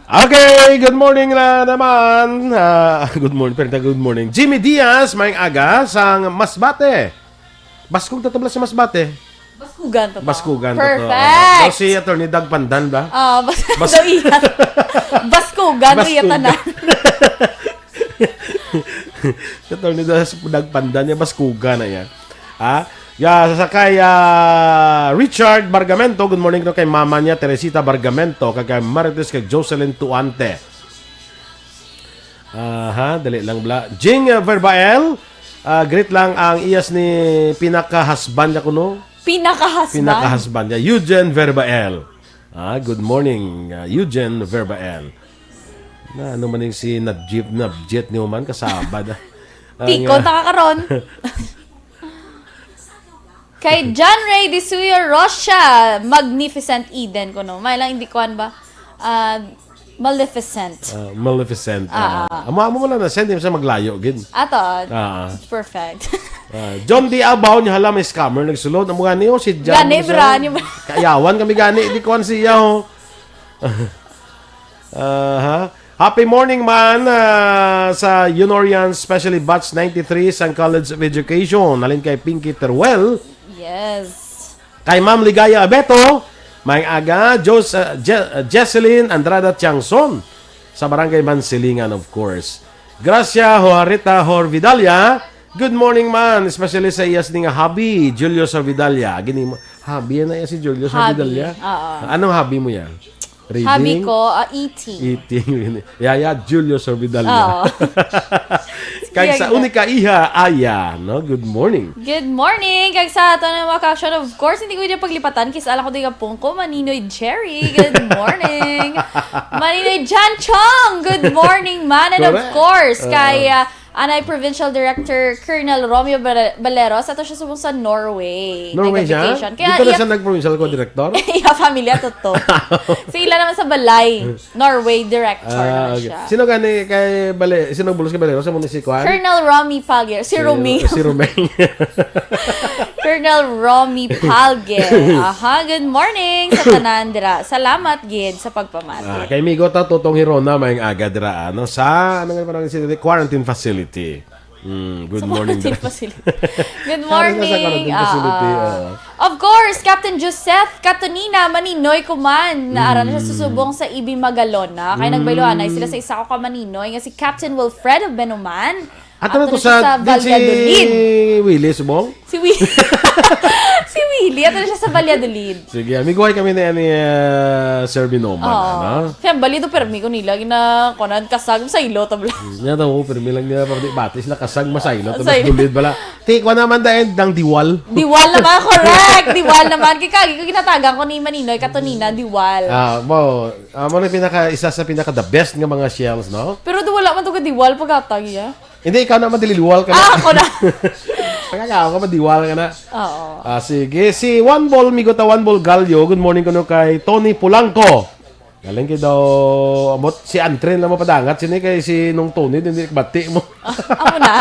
Okay, good morning na naman. Ah, good morning, pero good morning. Jimmy Diaz, maayong aga, sang Masbate. Baskog ta to bala sa Masbate. Baskugan to to. Baskugan to to. Perfect. Ah, si Attorney Doug Pandan ba? Ah, bas-, Bas- daw iya. Baskugan, iya Baskugan. Tanan. Si Attorney Doug, Doug Pandan niya, Baskugan na iya. Ha? Ya, sa kay, ah, Richard Bargamento, good morning no kay mama niya, Teresita Bargamento, kag kay Marites, kay Jocelyn Tuante. Aha, dali lang bala. Jing, uh, Verbael, uh, greet lang ang iyas ni pinaka-husband niya kuno. Pinaka-husband? Pinaka-husband niya, Eugene Verbael. Ah, good morning, uh, Eugene Verbael. Na, ano man yung si Najib, Nabjet ni Oman, kasabad. Ang, Tiko, uh, taka karon. Kay John Ray Disuyo Rocha, Magnificent Eden kuno. May lang hindi kuan ba? Ah, Maleficent. Ah, Maleficent. Ah, Ah, ah. Amo, amo mo lang na send, di mo sa maglayo, gid. Ato. Ah, ah. Perfect. Ah, John D. Abaw, niya hala, may scammer, nagsulod. Amo gani, oh, si John, Gani, sa bra, niya ba? Kayawan kami gani, di kuan siya, oh. Aha. Happy morning man, ah, sa Unorian, especially batch ninety-three sang College of Education. Halin kay Pinky Teruel. Yes. Kay Ma'am Ligaya Abeto, may aga, Jos-, ah, Je-, ah, Jesseline Andrada Tiangson, sa Barangay Mansilingan, of course. Gracia Juarita Horvidalia, good morning man, especially sa iyas ni nga hubby, Julio Sorvidalia. Gini mo, hubby na iya si Julio Hubby, Sorvidalia. Oo. Anong hubby mo yan? Reading? Hobby ko, ah, eating. Eating. Yaya Julio Sorbidalia. Oo. Kag sa Sige, unika iha, Aya, no? Good morning. Good morning. Kag sa ato na mga ka-action, of course, hindi ko niya paglipatan. Kis-a lang ko di ka pungko, Maninoy Jerry. Good morning. Maninoy Jan Chong. Good morning, man. And of Correct. course, Oo. kay, ah, Anay Provincial Director Colonel Romeo Bale-, Baleros, ato siya subong sa Norway. Norway siya? Nag-education. Kaya Dito na iya siya nag-provincial ko, director? Iya, familia to to. So, ila naman sa balay, Norway director Ah, naman okay. siya. Sino gani kay Bale-, sino bulos kay Baleros? Sa muna si Kwan? Colonel Romy Palger. Si Si, Romy. si Romeo. Colonel Romy Palger. Aha, good morning sa tanan dira. Salamat gid sa pagpamati. Ah, kay Migo ta, Totong Hirona, maayong aga dira, ano, sa, ano nga panahon si quarantine facility. Mm, good Sa morning, quarantine Dra. facility. Good Para sa morning. quarantine facility, Ah, ah. oo. Of course, Captain Joseph Catonina, Maninoy Kuman. Naara na siya Mm. susubong sa Ibi Magalona. Kaya Mm. nagbayloanay sila sa isa ko ka Maninoy nga si Captain Wilfredo Benuman. Ato na Ato to na siya sa, sa din si Valladolid. Willie Subong? Si Wi-, si Willie, ato na siya sa Valladolid. Sige, amigohay kami ni, ni, ah, Sir Binoman, Oo. ano? Kaya bali to, permi ko nila, gina, kunan, kasag, sa ilo, tabla. Hmm, niya daw, oh, permi lang niya, pati bati sila, kasag, masaylo, Sa tapos ilo. dulid bala. Ti, kuha naman dahil ng diwal. Diwal naman, correct! Diwal naman. Kaya kagi ko ginatagan ko ni Maninoy, Katonina, diwal. Ah, mo, ah, mo na pinaka, isa sa pinaka the best nga mga shells, no? Pero do wala man to ka diwal pagkatag, iya. Hindi, ikaw na madililiwal ka na. Ah, ako na. Pagkakaon ka, madiwal ka na. Oo. Ah, sige. Si One Ball, Migo ta One Ball Gallo, good morning kuno kay Tony Pulangco. Galing kay daw, amot, si Antren lang mapadangat. Sini kay si Nung Tony, hindi bati mo. Ah, amo na.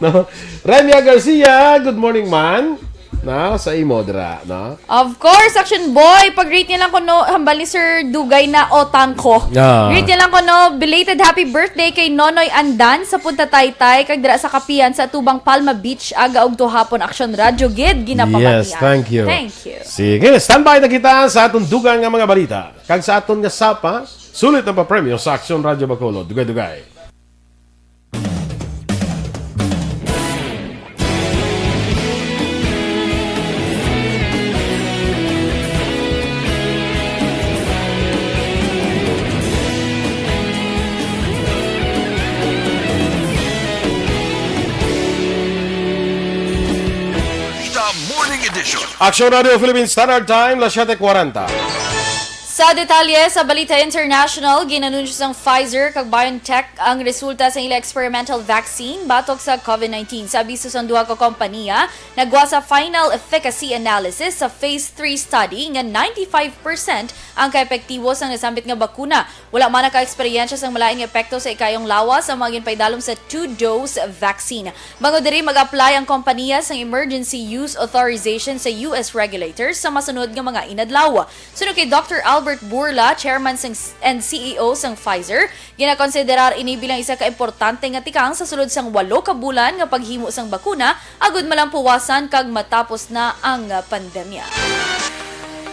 No? Remia Garcia, good morning, man. Na, sa imo, dira, no? Of course, Action Boy, pag-greet niya lang kuno, hambal ni Sir Dugay na otang ko. Ah. Greet niya lang kuno, belated happy birthday kay Nonoy Andan sa Punta Taytay, kag dira sa Kapian sa Tubang Palma Beach, aga ug tuhapon, Action Radyo gid, ginapamatian. Yes, thank you. Thank you. Sige, standby na kita sa aton dugang nga mga balita. Kag sa aton nga sapa, sulit ang papremyo sa Action Radyo Bacolod. Dugay-dugay. Aksyon Radio Philippine Standard Time, las siete cuarenta. Sa detalye sa balita international, ginanunsyo sang Pfizer kag BioNTech ang resulta sa ila experimental vaccine batok sa COVID nineteen. Sa abiso sang duha ka kompanya, nagwa sa final efficacy analysis sa phase three study nga ninety-five percent ang kaepektibo sang nasambit nga bakuna. Wala man nakaeksperyensya sang malain nga epekto sa ikayong lawas ang mga ginpaidalom sa two-dose vaccine. Bangod diri, mag-apply ang kompanya sang emergency use authorization sa U S regulators sa masunod nga mga inadlaw. Suno kay Doctor Albert Bourla, chairman sang s-, and C E O sang Pfizer, ginakonsiderar ini bilang isa ka importante nga tikang sa sulod sang walo ka bulan nga paghimo sang bakuna agud malampuwasan kag matapos na ang pandemya.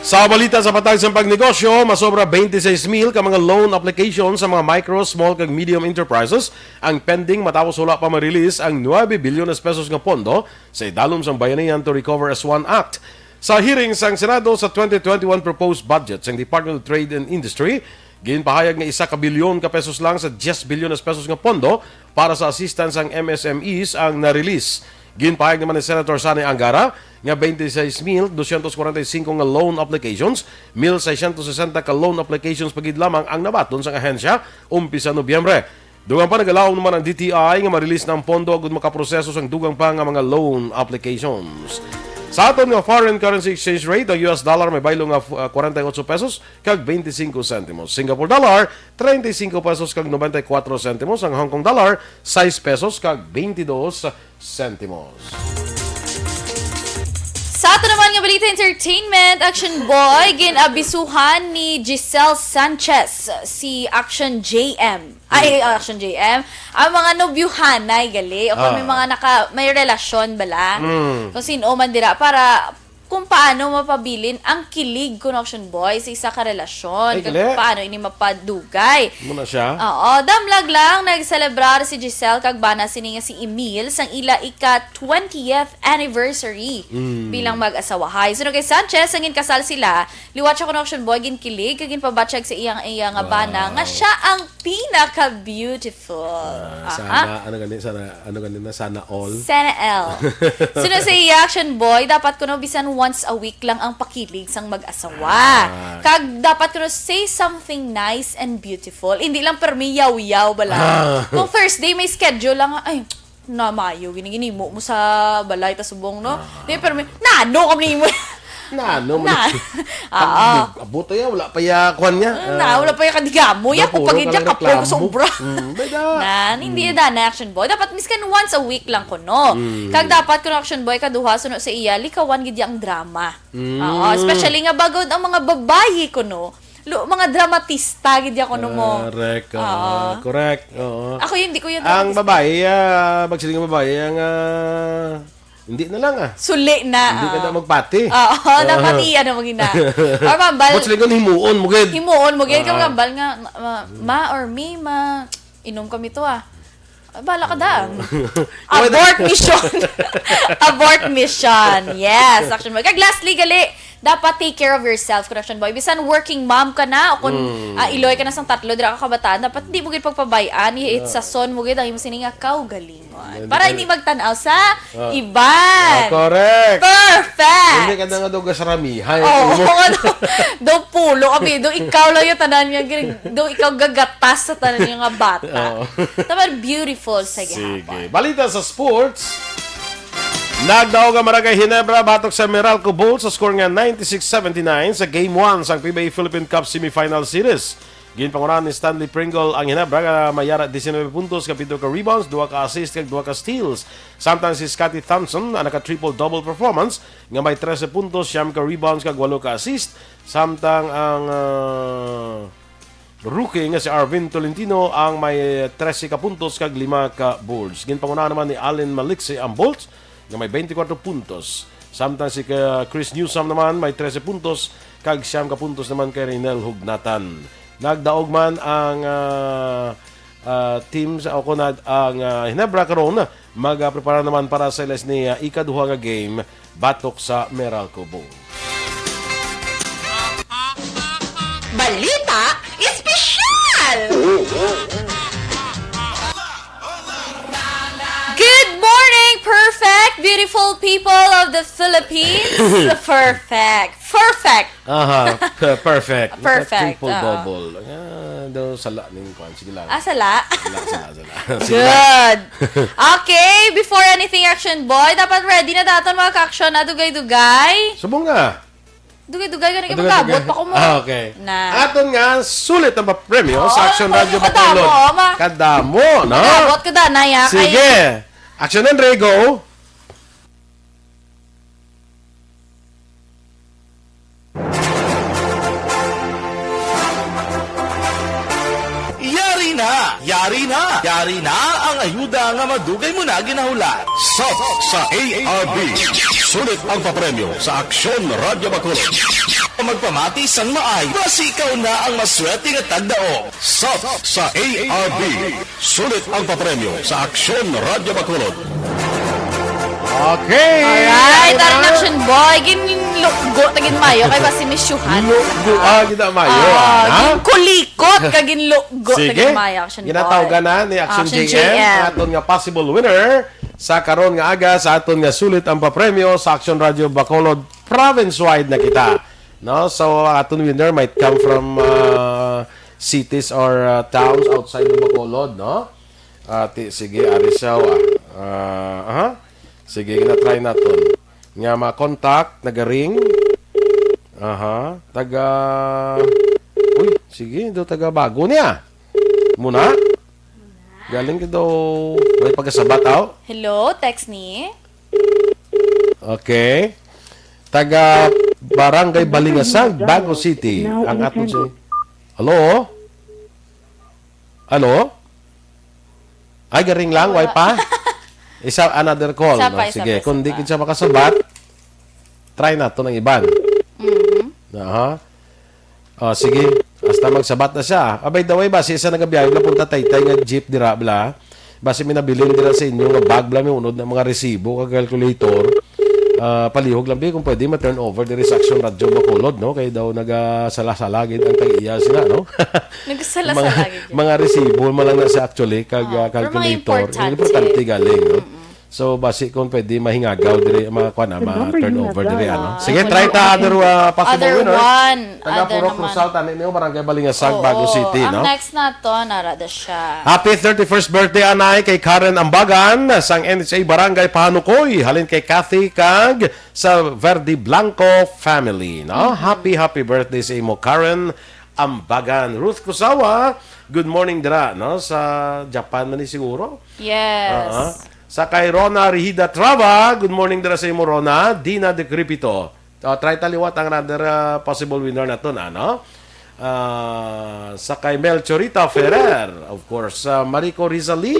Sa balita sa patag sang pagnegosyo, masobra twenty-six mil ka mga loan application sa mga micro, small kag medium enterprises ang pending matapos wala pa ma-release ang nuebe bilyones pesos nga pondo sa idalom sang Bayanihan to Recover as One Act. Sa hearing sang Senado sa twenty twenty-one proposed budget sang Department of Trade and Industry, ginpahayag nga isa ka bilyon ka pesos lang sa diyes bilyones pesos nga pondo para sa assistance sang M S M Es ang na-release. Ginpahayag naman ni Senator Sonny Angara nga twenty-six mil dosyentos kwarenta y singko nga loan applications, mil seiscientos sesenta ka loan applications pa gid lamang ang nabaton sang ahensya umpisa Nobyembre. Dugang pa, nagalaom naman ang D T I nga ma-release na ang pondo agud makaproseso sang dugang pa nga mga loan applications. Sa aton nga foreign currency exchange rate, ang U S dollar may baylo nga, ah, kwarenta y otso pesos kag twenty-cinco sentimos. Singapore dollar, treinta y cinco pesos kag noventa y cuatro sentimos. Ang Hong Kong dollar, sais pesos kag twenty-dos sentimos. Sa ato naman nga balita entertainment, Action Boy, gin-abisuhan ni Giselle Sanchez si Action J M. Ay, Action J M. Ang mga nobyuhanay gali, o kung may Ah. mga naka-, may relasyon bala. Mm. Kung sino man dira, para kung paano mapabilin ang kilig kuno, Action Boy, sa isa ka relasyon. Ay, kag gali. Paano ini mapadugay. Muna siya. Oo, damlag lang, nagselebrar si Giselle kag bana sini nga si Emil sang ila ika twentieth anniversary Mm. bilang mag-asawahay. Suno kay Sanchez, ang ginkasal sila, liwat siya kuno, Action Boy, ginkilig kag ginpabatyag sa iyang, iya nga bana nga Wow. siya ang pinaka-beautiful. Ah, Aha. sana, ano gani, sana, ano gani na, sana all. Sana all. Suno sa iya, Action Boy, dapat kuno bisan once a week lang ang pakilig sang mag-asawa. Ah. Kag dapat kuno say something nice and beautiful. Hindi lang permi yaw-yaw bala. Ah. Kung Thursday may schedule lang, ay, na mayo, gini-, ginimo mo sa balay ta subong, no? Ah. Di, pero may, nano kami nimo? Nano mo Na. ni? Oo. Abot ya, wala pa ya, kuwan niya. Mm, na, Ah. wala pa ya kadigamo. Ya, Daw kung puro pagid ka ya, lang kapoy ko sa reklamo. obra. Mm, may da. Na, hindi Mm. ya dana, Action Boy. Dapat miskan once a week lang kuno. Mm. Kag dapat kuno, Action Boy, kaduha, suno sa iya, likawan gid ya ang drama. Mm. Oo, especially nga bagod ang mga babayi kuno. Lo, mga dramatista gid ya kuno mo. Correct, oo. Oo. Correct, oo. Ako yun, di ko yun Ang dramatista. babae, ah, magsiling ang babae, ang, ah, hindi na lang, ah. Suli na, Hindi ka ah. na magpati. Oo, Oo. dapat i-, ano mo gina. Or mambal, Ba't sila kung himuon mo gid? himuon mo gid, kung Ah. mambal nga, ma, ma or me, ma, inom kami to, ah. Ah, bala ka daan. Pwede. Abort mission. Abort mission. Yes, Action Boy. Kag lastly, gali, dapat take care of yourself, Action Boy. Bisan working mom ka na, o kung, Mm. ah, iloy ka na sang tatlo, dira ka kabataan, dapat di mo gid pagpabay-an, i-, Yeah. itsason mo gid ang imo sini nga kaugalingon. Hindi Para ka hindi magtan-aw sa Ah. iban. Ah, correct. Perfect. Hindi ka na nga daw gasaramihan. Oo, Ano mo? ano? Daw pulo kami, daw ikaw lang yung tanan nga gin-, daw ikaw gagatas sa tanan yung nga bata. Oo. Dapat beautiful sa Sige. gihapon. Balita sa sports. Nagdaog ang Barangay Ginebra batok sa Meralco Bulls sa score nga ninety-six seventy-nine sa Game one sang P B A Philippine Cup Semifinal Series. Ginpangunahan ni Stanley Pringle ang Ginebra nga may yara diecinuebe puntos, ka pito ka rebounds, duha ka assist, kag duha ka steals. Samtang si Scottie Thompson ang naka-triple-double performance nga may trese puntos, siyam ka rebounds, kag walo ka assist. Samtang ang, ah, rookie nga si Arvin Tolentino ang may trese ka puntos kag lima ka boards. Ginpangunahan naman ni Allen Maliksi ang Bulls nga may twenty-four puntos. Samtang si ka-, Chris Newsome naman may trese puntos kag siyam ka puntos naman kay Reynel Hugnatan. Nagdaog man ang, ah, ah, team sa, o kung na-, ang, ah, Ginebra karon, magaprepara naman para sa ilas ni, ah, ikaduha nga game batok sa Meralco Bowl. Balita Espesyal! Good morning, Perfect! Beautiful people of the Philippines. Perfect. Perfect. Aha, p-, perfect. Perfect, Triple oo. Double. Ah, daw sala ning kwan. Sige lang. Ah, sala? Sala, sala, sala. Sige lang. Good. Okay, before anything, Action Boy, dapat ready na daton, mga ka-action, na dugay-dugay. Subong nga. Dugay-dugay ka na Ano, magabot sige. pa ko mo. Ah, okay. Na. Aton nga, sulit ang papremyo Oo, sa Action ang Radio pwede kadamo, Bacolod. ma- Kadamo, no? Magabot ka, Danay, ah, kay Sige. Action, Andre, go. Yari na! Yari na! Yari na ang ayuda nga madugay mo na ginahulat. Sap sa A R B. Sulit ang papremyo sa Aksyon Radyo Bacolod. Magpamati sang maay, basi ikaw na ang maswerte nga tagdaog. Sap sa A R B. Sulit ang papremyo sa Aksyon Radyo Bacolod. Okay. Alright, Ano na? Action Boy. Ginlukgo ta gid mayo kay basi misyuhan. Lukgo, ah, gid mayo, Ah, ah, na? ginkulikot ka ginlukgo ta Sige. gid mayo, Action Ginatawgan Boy. na ni Action Action J M, J M. ang aton nga possible winner sa karon nga aga sa aton nga sulit ang papremyo sa Action Radio Bacolod. Province-wide na kita. No? So, ang aton winner might come from, uh, cities or, uh, towns outside of Bacolod, no? Ah, ti-, sige, ari siya, ah. Ah, aha. Sige, gina-try naton. Nga ma-contact, nagaring. Aha. Taga, uy, sige, do taga Bago niya. Muna? Galing ka daw, may pagkasabat, aw? Hello, text ni? Okay. Taga Barangay Balingasag, Bago City. Ang aton si, hello? Hello? Ay, garing lang, way pa? Isa, another call, Isa pa, no? isa Sige, pa, isa kung di pa. Kita makasabat, try naton ang iban. Mhm. Aha. Oh, sige. Hasta magsabat na siya. Ah, by the way, basi isa nagabiyahe, wala punta taytay nga jeep dira, bla. Basi may nabilin dira sa inyo nga bag, bla, may unod na mga resibo, kag calculator. Ah, palihog lang, bi, kung pwede, ma-turn over diri sa Action Radio Bacolod, no? Kay daw nagasala-sala gid ang tag-iya sila, no? Nagasala-sala Mga, gid yun. mga resibo man lang na siya actually, kag, Ah, ah, pero mga calculator. Importante importante. galing, no? Mm-mm. So, basi kung pwede, mahingagaw diri, mga kwan, ah, The number ma-turn you have over diri, dialed ano? Ah, Sige, wala try ta, na. other, ah, possible Other winner. one. Taga Other Purok naman. Cruzal, tani niyo, Barangay Balingasag, Oo, Bago City, ang no? next naton, ara da siya. Happy thirty-first birthday, anay, kay Karen Ambagan, sang N H A Barangay Pahanukoy, halin kay Kathy kag sa Verde Blanco family, no? Mhm. Happy, happy birthday sa imo, Karen Ambagan. Ruth Kusawa, good morning dira, no? Sa Japan man ni siguro. Yes. Ah, ah. Sa kay Rona Rihida Trava, good morning dira sa imo, Rona. Dina Decrepito. Ah, try ta liwat ang another, ah, possible winner naton, ano? Ah, sa kay Melchorita Ferrer, of course. Sa Mariko Rizali,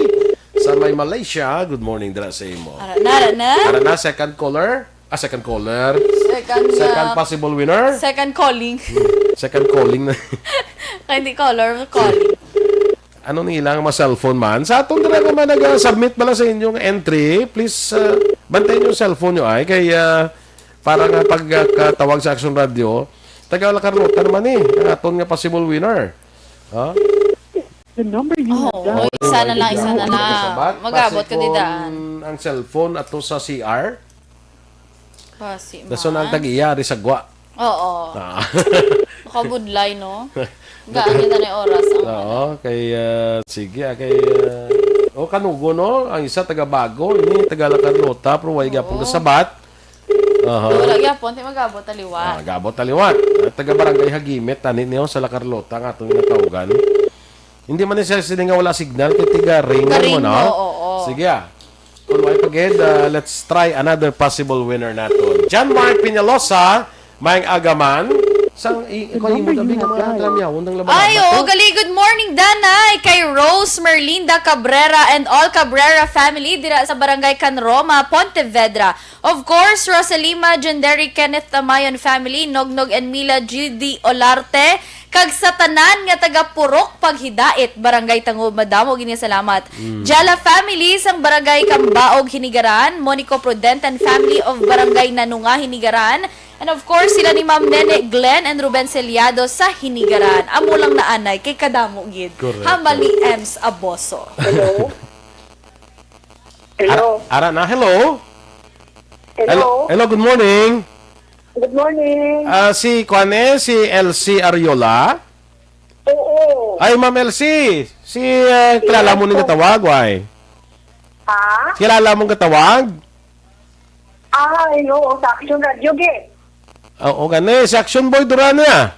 sa may Malaysia, good morning dira sa imo. Ara na, ara na. Ara na, second caller. Ah, second caller. Second, Second uh, possible winner. Second calling. Hmm, second calling na. Kaya hindi caller, calling. Ano ni ilang mga cellphone man? Sa aton dira nga man nag-submit bala sa inyong entry, please, uh, bantayan yung cellphone nyo ay kay, uh, para nga pagkatawag sa Action Radio, taga La Carlota naman eh, ang aton nga possible winner. Ha? The number you have Oh, dialed isa na lang, isa na lang. Sabat, Mag-abot basi ka di kung daan. ang cellphone ato sa C R, Basi dason ang man. tag-iya, ari sa gwa. Oo. Ah. Makabudlay, no? Gaan yun na yung oras ang Oo, kay, ah, sige, ah, kay, ah, oh, kanugo, no? Ang isa taga Bago, ini taga La Carlota, pero way Oo. gyapon kasabat. Aha. Wala gyapon, ti mag-abot taliwa. Ah, gabot taliwat. Ah, taga Barangay Hagimit, tani niyo sa La Carlota, nga atong natawgan. Hindi man ni siya sini nga wala signal, kay tiga ring Karing mo, no? mo, oo. Sige, ah. Kung may pagid, ah, let's try another possible winner naton. John Mark Peñalosa, maayong aga man. Sang i-, The ikaw, number imong tabi you nga have mga dialed. tramyawon ng labas Ay, ba oo, to? gali. Good morning, Danay. Kay Rose Merlinda Cabrera and all Cabrera family dira sa Barangay Can Roma, Pontevedra. Of course, Rosalima, Jenderi, Kenneth Tamayon family, Nognog and Mila, G D Olarte, kag sa tanan nga taga Purok Paghidait, Barangay Tangub, madamo gini salamat. Mm. Jala family sang Barangay Kambaog, Hinigaran, Monico Prudente and family of Barangay Nanunga, Hinigaran, and of course, sila ni Ma'am Nene Glenn and Ruben Celiado sa Hinigaran. Amo lang na anay, kay kadamo gid. Correct. Hambal ni Ems Aboso. Hello? Hello? Ara, ara na, hello? Hello. Hello, good morning. Good morning. Ah, si kuan, eh, si Elsie Ariola. Oo. Ay, Ma'am Elsie, si, ah, kilala mo ni gatawag, why? Ha? Kilala mo gatawag? Ay, oo, sa Action Radio, gid. Oo, gani, si Action Boy Duran na.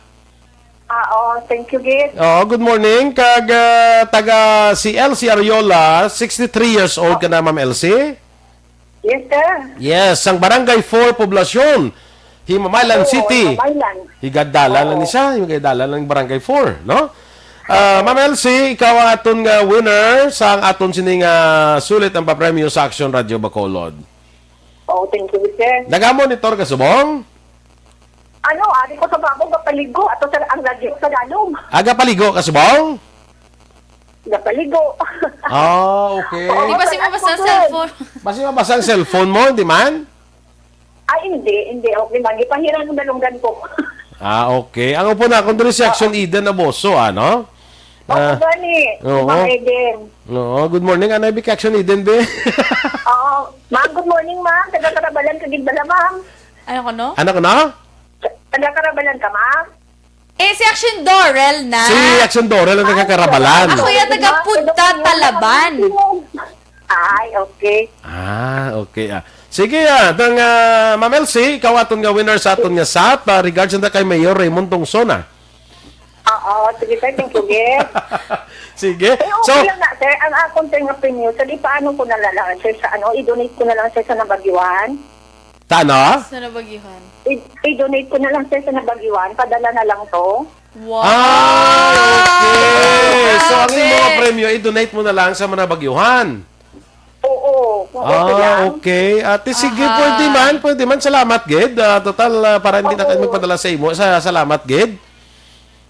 Ah, oh, thank you, gid. Oo, good morning. Kag, ah, taga si Elsie Ariola, sixty-three years old ka na, Ma'am Elsie? Yes, sir. Yes, sang Barangay four Poblacion, Himamaylan Oo, City. Himamaylan. Higadalan lang Oo. ni siya, higadalan lang Barangay four, no? Ah, Ma'am Elsie, ikaw ang aton nga winner sa ang aton sining, ah, sulit ang papremyo sa Action Radio Bacolod. Oh, thank you, sir. Nagamonitor ka subong? Ano, ari ko sa babo, gapaligo. Ato sa ang radyo sa Tagalog. Aga paligo ka subong? Gapaligo. Ah, okay. Oo, Di ba si mabasa ang cellphone? Basi mabasa ang cellphone mo, di man? Ay, hindi, hindi. Okay man. Gipahiran ang dalunggan ko. Ah, okay. Ang upo na akong diri si Action Eden Aboso, ano? Oo, Ah, gani. Oo. Ma'am Eden. Oo, good morning. Anay, big Action Eden, be. Oo. Ma'am, good morning, ma'am. Taga Karabalan ka gid bala, ma'am? Ano ko, no? Ano ko, no? Taga Karabalan ka, ma'am? Eh, si Action Dorel na. Si Action Dorel ang taga Karabalan. Ako yung taga Punta Talaban. Ay, okay. Ah, okay, ah. Sige, ah, dang, ah, Ma'am Elsie, ikaw aton nga winner sa aton nga sap, ah, regards na kay Mayor Raymond Tongson, ah. Oo, sige, sir. Thank you, Gil. Sige. Eh, okay So lang na, sir. Ang akon, sir, nga premium, sir, di paano ko na lang, sir, sa ano, i-donate ko na lang, sir, sa Nabagyuhan? Sa ano? Sa Nabagyuhan. I-, i-donate ko na lang, sir, sa Nabagyuhan. Padala na lang to. Wow! Ah, okay. So, ang Grabe. imong mga premyo, i-donate mo na lang sa mga Nabagyuhan. Oo, kung okay Ah, lang. okay. Ate, sige, Aha. pwede man, pwede man. Salamat, gid. Ah, total, ah, para hindi na kayo Oo. magpadala sa imo. Sa, salamat, gid.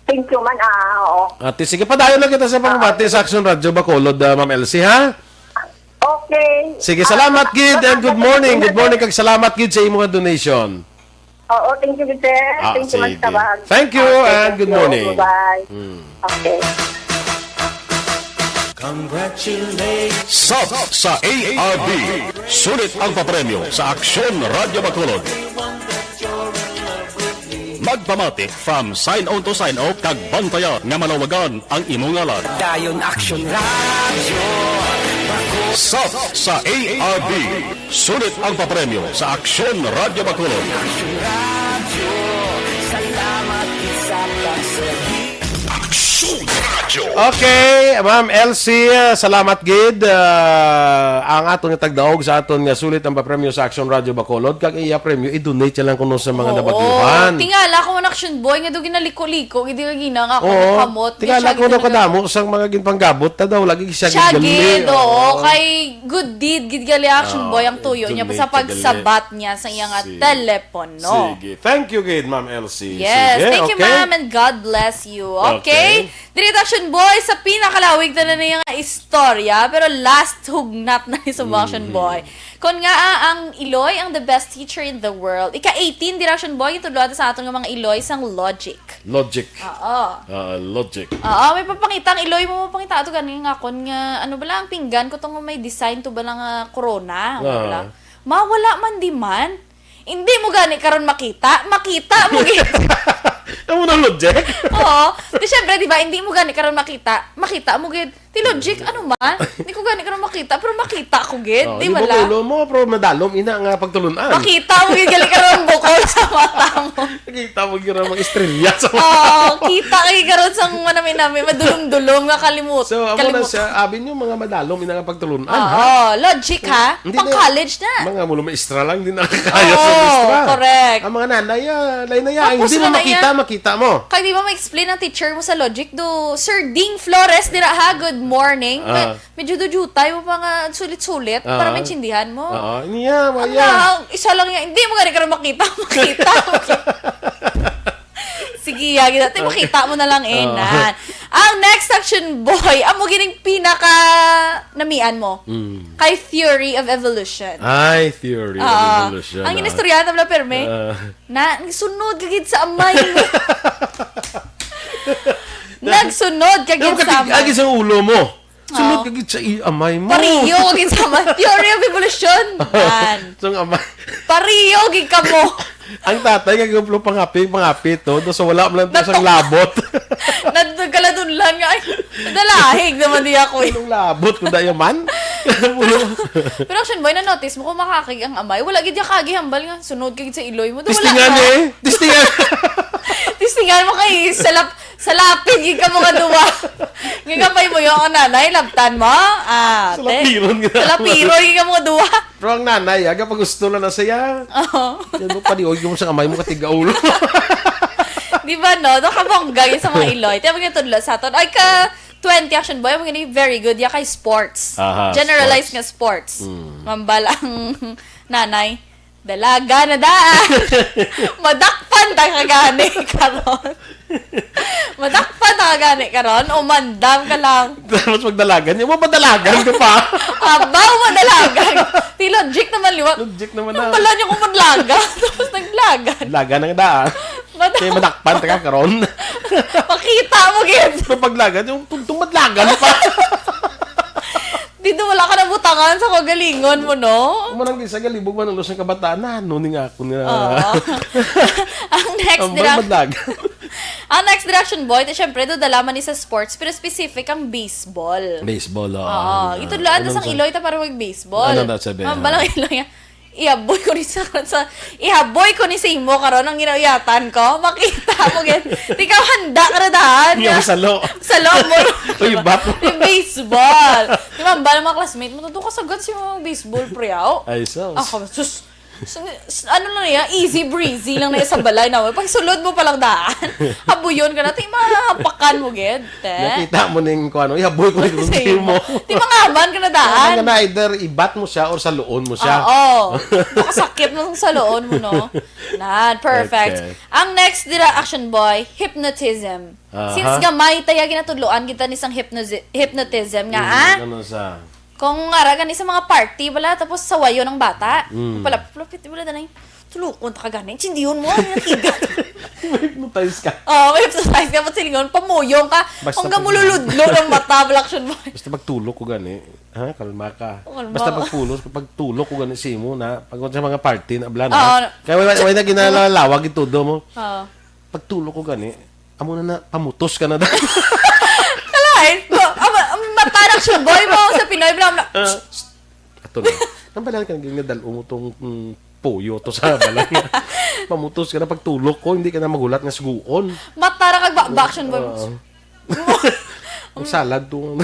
Thank you man, ah, oo. Ate, sige, padayon lang kita sa pamamati Ah, sa Action Radio Bacolod, ah, Ma'am Elsie, ha? Okay. Sige, Ah, salamat, gid, and salamat, good morning. Good morning, kag salamat, gid, sa imo nga donation. Oo, thank you, sir. Ah, Thank you, sige. Mas Kabag. Thank you, Okay, and thank good you. morning. Bye. Hmm. Okay. Congratulations. Sap sa A R B. Sulit ang papremyo sa Aksyon Radyo Bacolod. Magpamati from sign on to sign off kag bantaya nga malawagan ang imo ngalan. Dayon Action Radio. Sap sa A R B. Sulit ang papremyo sa Aksyon Radyo Bacolod. Action Radio. Salamat sa pagserbi. Aksyon Radio. Okay, Ma'am Elsie, salamat gid. Ah, ang aton nga tagdaog sa aton nga sulit ang papremyo sa Action Radio Bacolod. Kag iya premyo, i-donate siya lang kuno sa mga Oo. nabagyuhan. Tingala ko ang Action Boy nga daw ginaliko-liko, gid nga gina nga ako Oo. kamot. Tingala Siya ko gid daw talaga. kadamo sang mga ginpanggabot, ta daw lagi siya Siya gid, gid, oo. oo. Kay good deed, gid gali Action Ah, Boy ang tuyo niya donate sa ka gali. pagsabat niya sa iya nga Si-, telepono. Sige. Thank you gid, Ma'am Elsie. Yes, Sige, thank you, okay. ma'am, and God bless you. Okay. Okay. Diri ta, Action Boy, sa pinakalawig na na niya nga istorya, pero last hugnat na ni sa mga Action Mm. Boy. Kon nga, ah, ang Iloy ang the best teacher in the world. Ika eighteen, dira, Action Boy, itudlo ata sa aton nga mga Iloy sang logic. Logic. Oo. Ah, logic. Oo, may papangita ang Iloy mo, mapangita ato gani nga kon nga, ano bala ang pinggan ko tong may design to bala nga corona, ano Ah. bala? Mawala man di man. Hindi mo gani karon makita, makita mo gid. Amo na logic? Oo. Di syempre, di ba, hindi mo gani karon makita, makita mo gid. Di logic, ano man? Hindi ko gani karon makita, pero makita ko gid, Oh, di di ba mo la? ulo mo, pero madalom ina nga pagtulun-an. Makita mo gid gali karon bukol sa mata mo. Nakita mo gira mga estrelya sa mata Oo, mo. kita kay karon sang manami-nami, madulom-dulom nga kalimut-, So, amo na kalimut. siya, abi niyo, mga madalom ina nga pagtulun-an, ha? Oo, logic, ha? Hindi Pang na college na. Mga mulo maestra lang, hindi nakakaya sa Oo, maestra. correct. Ang mga nanay, ah, lain na yan. Tapos Hindi mo na na makita, yan. makita mo. Kaya di ba ma-explain ang teacher mo sa logic? Do, Sir Ding Flores, dira ha, good morning. Ah. But medyo do jutay mo pa nga sulit-sulit para Ah. maintindihan mo. Oo, niya, Ang maya. na, isa lang yan. Hindi mo gani karon makita, makita. Sige, ya, gid. Ate, makita mo na lang, eh, Oo. na. Ang next Action Boy, amo gining pinaka namian mo. Mm. Kay Theory of Evolution. Ay, Theory of Oo. Evolution, Ang ah. inistoryahan na pala, perme, Ah. na, ang sunod ka gid sa amay mo. Nagsunod ka Ano gid ka sa tig-, amay. agi sa ulo mo? Sunod ka gid sa i-, amay mo. Pariyo gid sa amay. Theory of evolution. Yan. So, ang amay. Pariyo gid kamo. Ang tatay nga guplo pangapi, pangapi to, do sa wala man lang to sang Natok- labot. Nagkaladunlan nga, ay, dalahig naman di ako eh. Anong labot kung daya man? Pero, pero Action Boy, na-notice mo kung makakig ang amay? Wala gid ya kagihambal nga, sunod ka gid sa iloy mo. Do wala Testingan ka. Eh. Testingan. Testingan mo kay salap, salapid gid ka mga duwa. Nga kapay mo yung nanay, labtan mo. Ah, te. Salapiron gid. Salapiron gid ka mga duwa. Pero ang nanay, aga pag gusto na na siya. Oo. Yan mo, paniog yung sa kamay mo, katiga ulo. Di ba, no? Daw kabongga yun sa mga iloy. Tiyan mo yung tudlo sa aton. Ay, ka twenty Action Boy, mo gini very good. Ya kay sports. Aha, Generalized sports. Nga sports. Mm. Mambal ang nanay. Dalaga na daan. Madakpan ta ka gani karon. Madakpan ta ka gani karon. O mandam ka lang. Tapos magdalagan. Yung mapadalagan ka pa. Abaw, madalagan. Ti logic naman liwat. Logic naman na. Nang bala niyo kung maglaga. Tapos naglagan. Laga ng daan. Madak- Kaya madakpan ta ka karon. Makita mo, gid. Pero paglagan, yung tungtong madlagan pa. Dito wala ka nabutangan sa kagalingon mo, no? Manang di sa galibog man ang lusang kabataan, na ano ni nga ako nga Oo. Ang next ang direct- magmadlag. Ang next direction, boy, ito syempre, do dala man ni sa sports, pero specific ang baseball. Baseball, oo. Oo. Ano Ito na? Dula, Anong sa sa- iloy ta para mag-baseball. Ano na sabi? Ang Ha? balang iloy nga. Ihaboy ko ni sa, sa ihaboy ko ni sa imo karon ang ginauyatan ko. Makita mo gid. Ikaw handa ka na dahan. Yung salo. Salo mo. Uy, bat. Yung baseball. Di ba, ang bala mga classmate mo, "Tuto ka sagat si mga baseball, pre, aw." Ay, sus. Ako, sus. S-, s-, ano lang niya, easy breezy lang na sa balay na. Pag sulod mo pa lang daan, habuyon ka na, ti mahapakan mo gid, te. Nakita mo ning kuan, "Uy, haboy ko ni Sa imo. Mo." Ti mangaman ka na daan. Kaya nga na, either ibat mo siya or sa luon mo siya. Oo. Makasakit mo sa luon mo, no? Nan, perfect. Okay. Ang next dira, action boy, hypnotism. Aha. Since gamay, taya ginatudloan kita ni sang hypnosi-, hypnotism nga, Mm, ah? Ano sa? Kung ara gani sa mga party, wala, tapos sawayon ang bata. Mm. Palapit, wala, danay. Tulukon ta ka gani. Sindihon mo, ang nakigat. Hypnotize ka. Oh, may hypnotize ka, ba't silingon? Pamuyong ka. Basta Hanggang pag- mululudlo ng mata, Black Action Boy. Basta magtulok ko gani. Ha? Kalma ka. Oh, kalma. Basta pagpulos, pagtulok ko gani sa imo na, pag sa mga party na, bla na. Oo. Kaya way, way, way na ginalawag ito do mo. Oo. Pagtulok ko gani, amo na na, pamutos ka na da. Kalain ko, ang, ang mata ng Action Boy mo sa Pinoy, bla, bla. Ah. Ato na. Ang balaan ka naging nadal-o mo tong, mm, puyo to sa balaan. Pamutos ka na pagtulok ko, hindi ka na magulat nga suguon. Mata ra kag ba-, ba-, Action Boy mo. Oo. Ang salad to.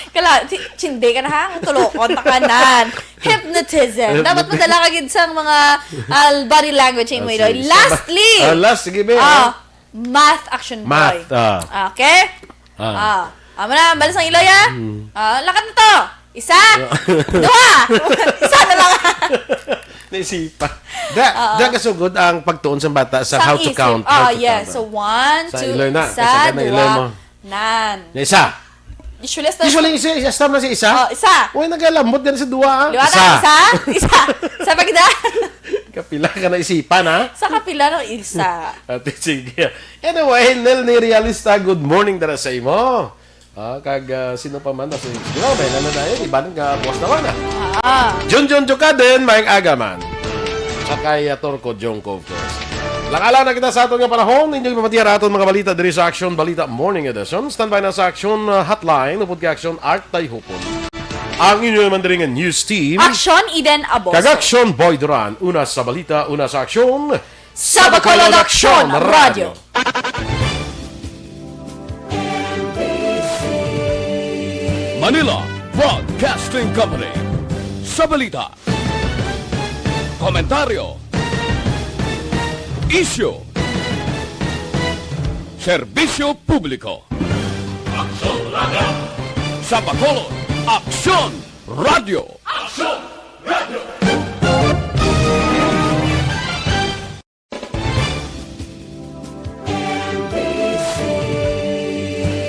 Kala, si-, chinde ka na ha? Ang tulokon, takanan. Hypnotism. Dapat madala ka gid sang mga, ah, body language, eh, mo, Ah, Iloy. Sige. Lastly. Ah, last, sige, be, Ah, ah. Math, Action Boy. Math, ah. Okay? Ah. Ah. Amo na, balas ang Iloy, ah. Hmm. Ah, lakat na to. Isa. Ah. Duha. Isa na lang. Naisipan. Da, Oo. da kasugod ang pagtuon sa bata sa Sa how to isip. count, how Ah, to yes. count. So, one, Sa two, Iloy na. isa, Kasagad na Iloy duha. mo. Nan. Na isa. Usually, sa Usually, isa, isa, stamp na si isa. Oh, isa. Uy, nagalambot din sa duwa, ah. Liwata, Isa. isa. Isa. Sa pagda. Kapila ka na isipan, ha? Sa kapila ng isa. Ate, sige. Anyway, Nel ni Realista, good morning dara sa imo. Ah, kag, ah, sino pa man, ah, si, di ba, may nana na yun, iba nga buwas naman, ah. Ah. Junjun Jukaden, maayong aga man. Sa kay, ah, Torco Jongko, of course. Lang-ala na kita sa aton nga panahon, ninyo ipamatiya ra aton mga balita diri sa Action Balita Morning Edition. Standby na sa Action, ah, Hotline, upod kay Action Art Tayhupon. Ang inyo naman diri nga news team. Action Eden Aboso. Kag Action Boy Duran, una sa balita, una sa aksyon. Sa Bacolod Action Radio. Manila Broadcasting Company. Sa balita, komentaryo, isyu, serbisyo publiko. Aksyon Radio. Sa Bacolod, Aksyon Radio. Aksyon Radio.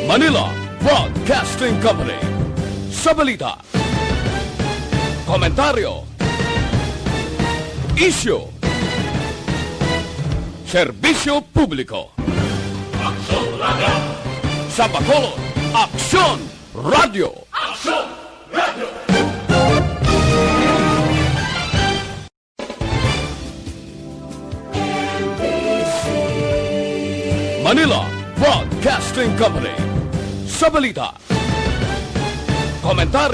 Manila Broadcasting Company. Sa balita, komentaryo, isyu, serbisyo publiko. Aksyon Radio. Sa Bacolod, Aksyon Radyo. Manila Broadcasting Company. Sa balita, komentaryo,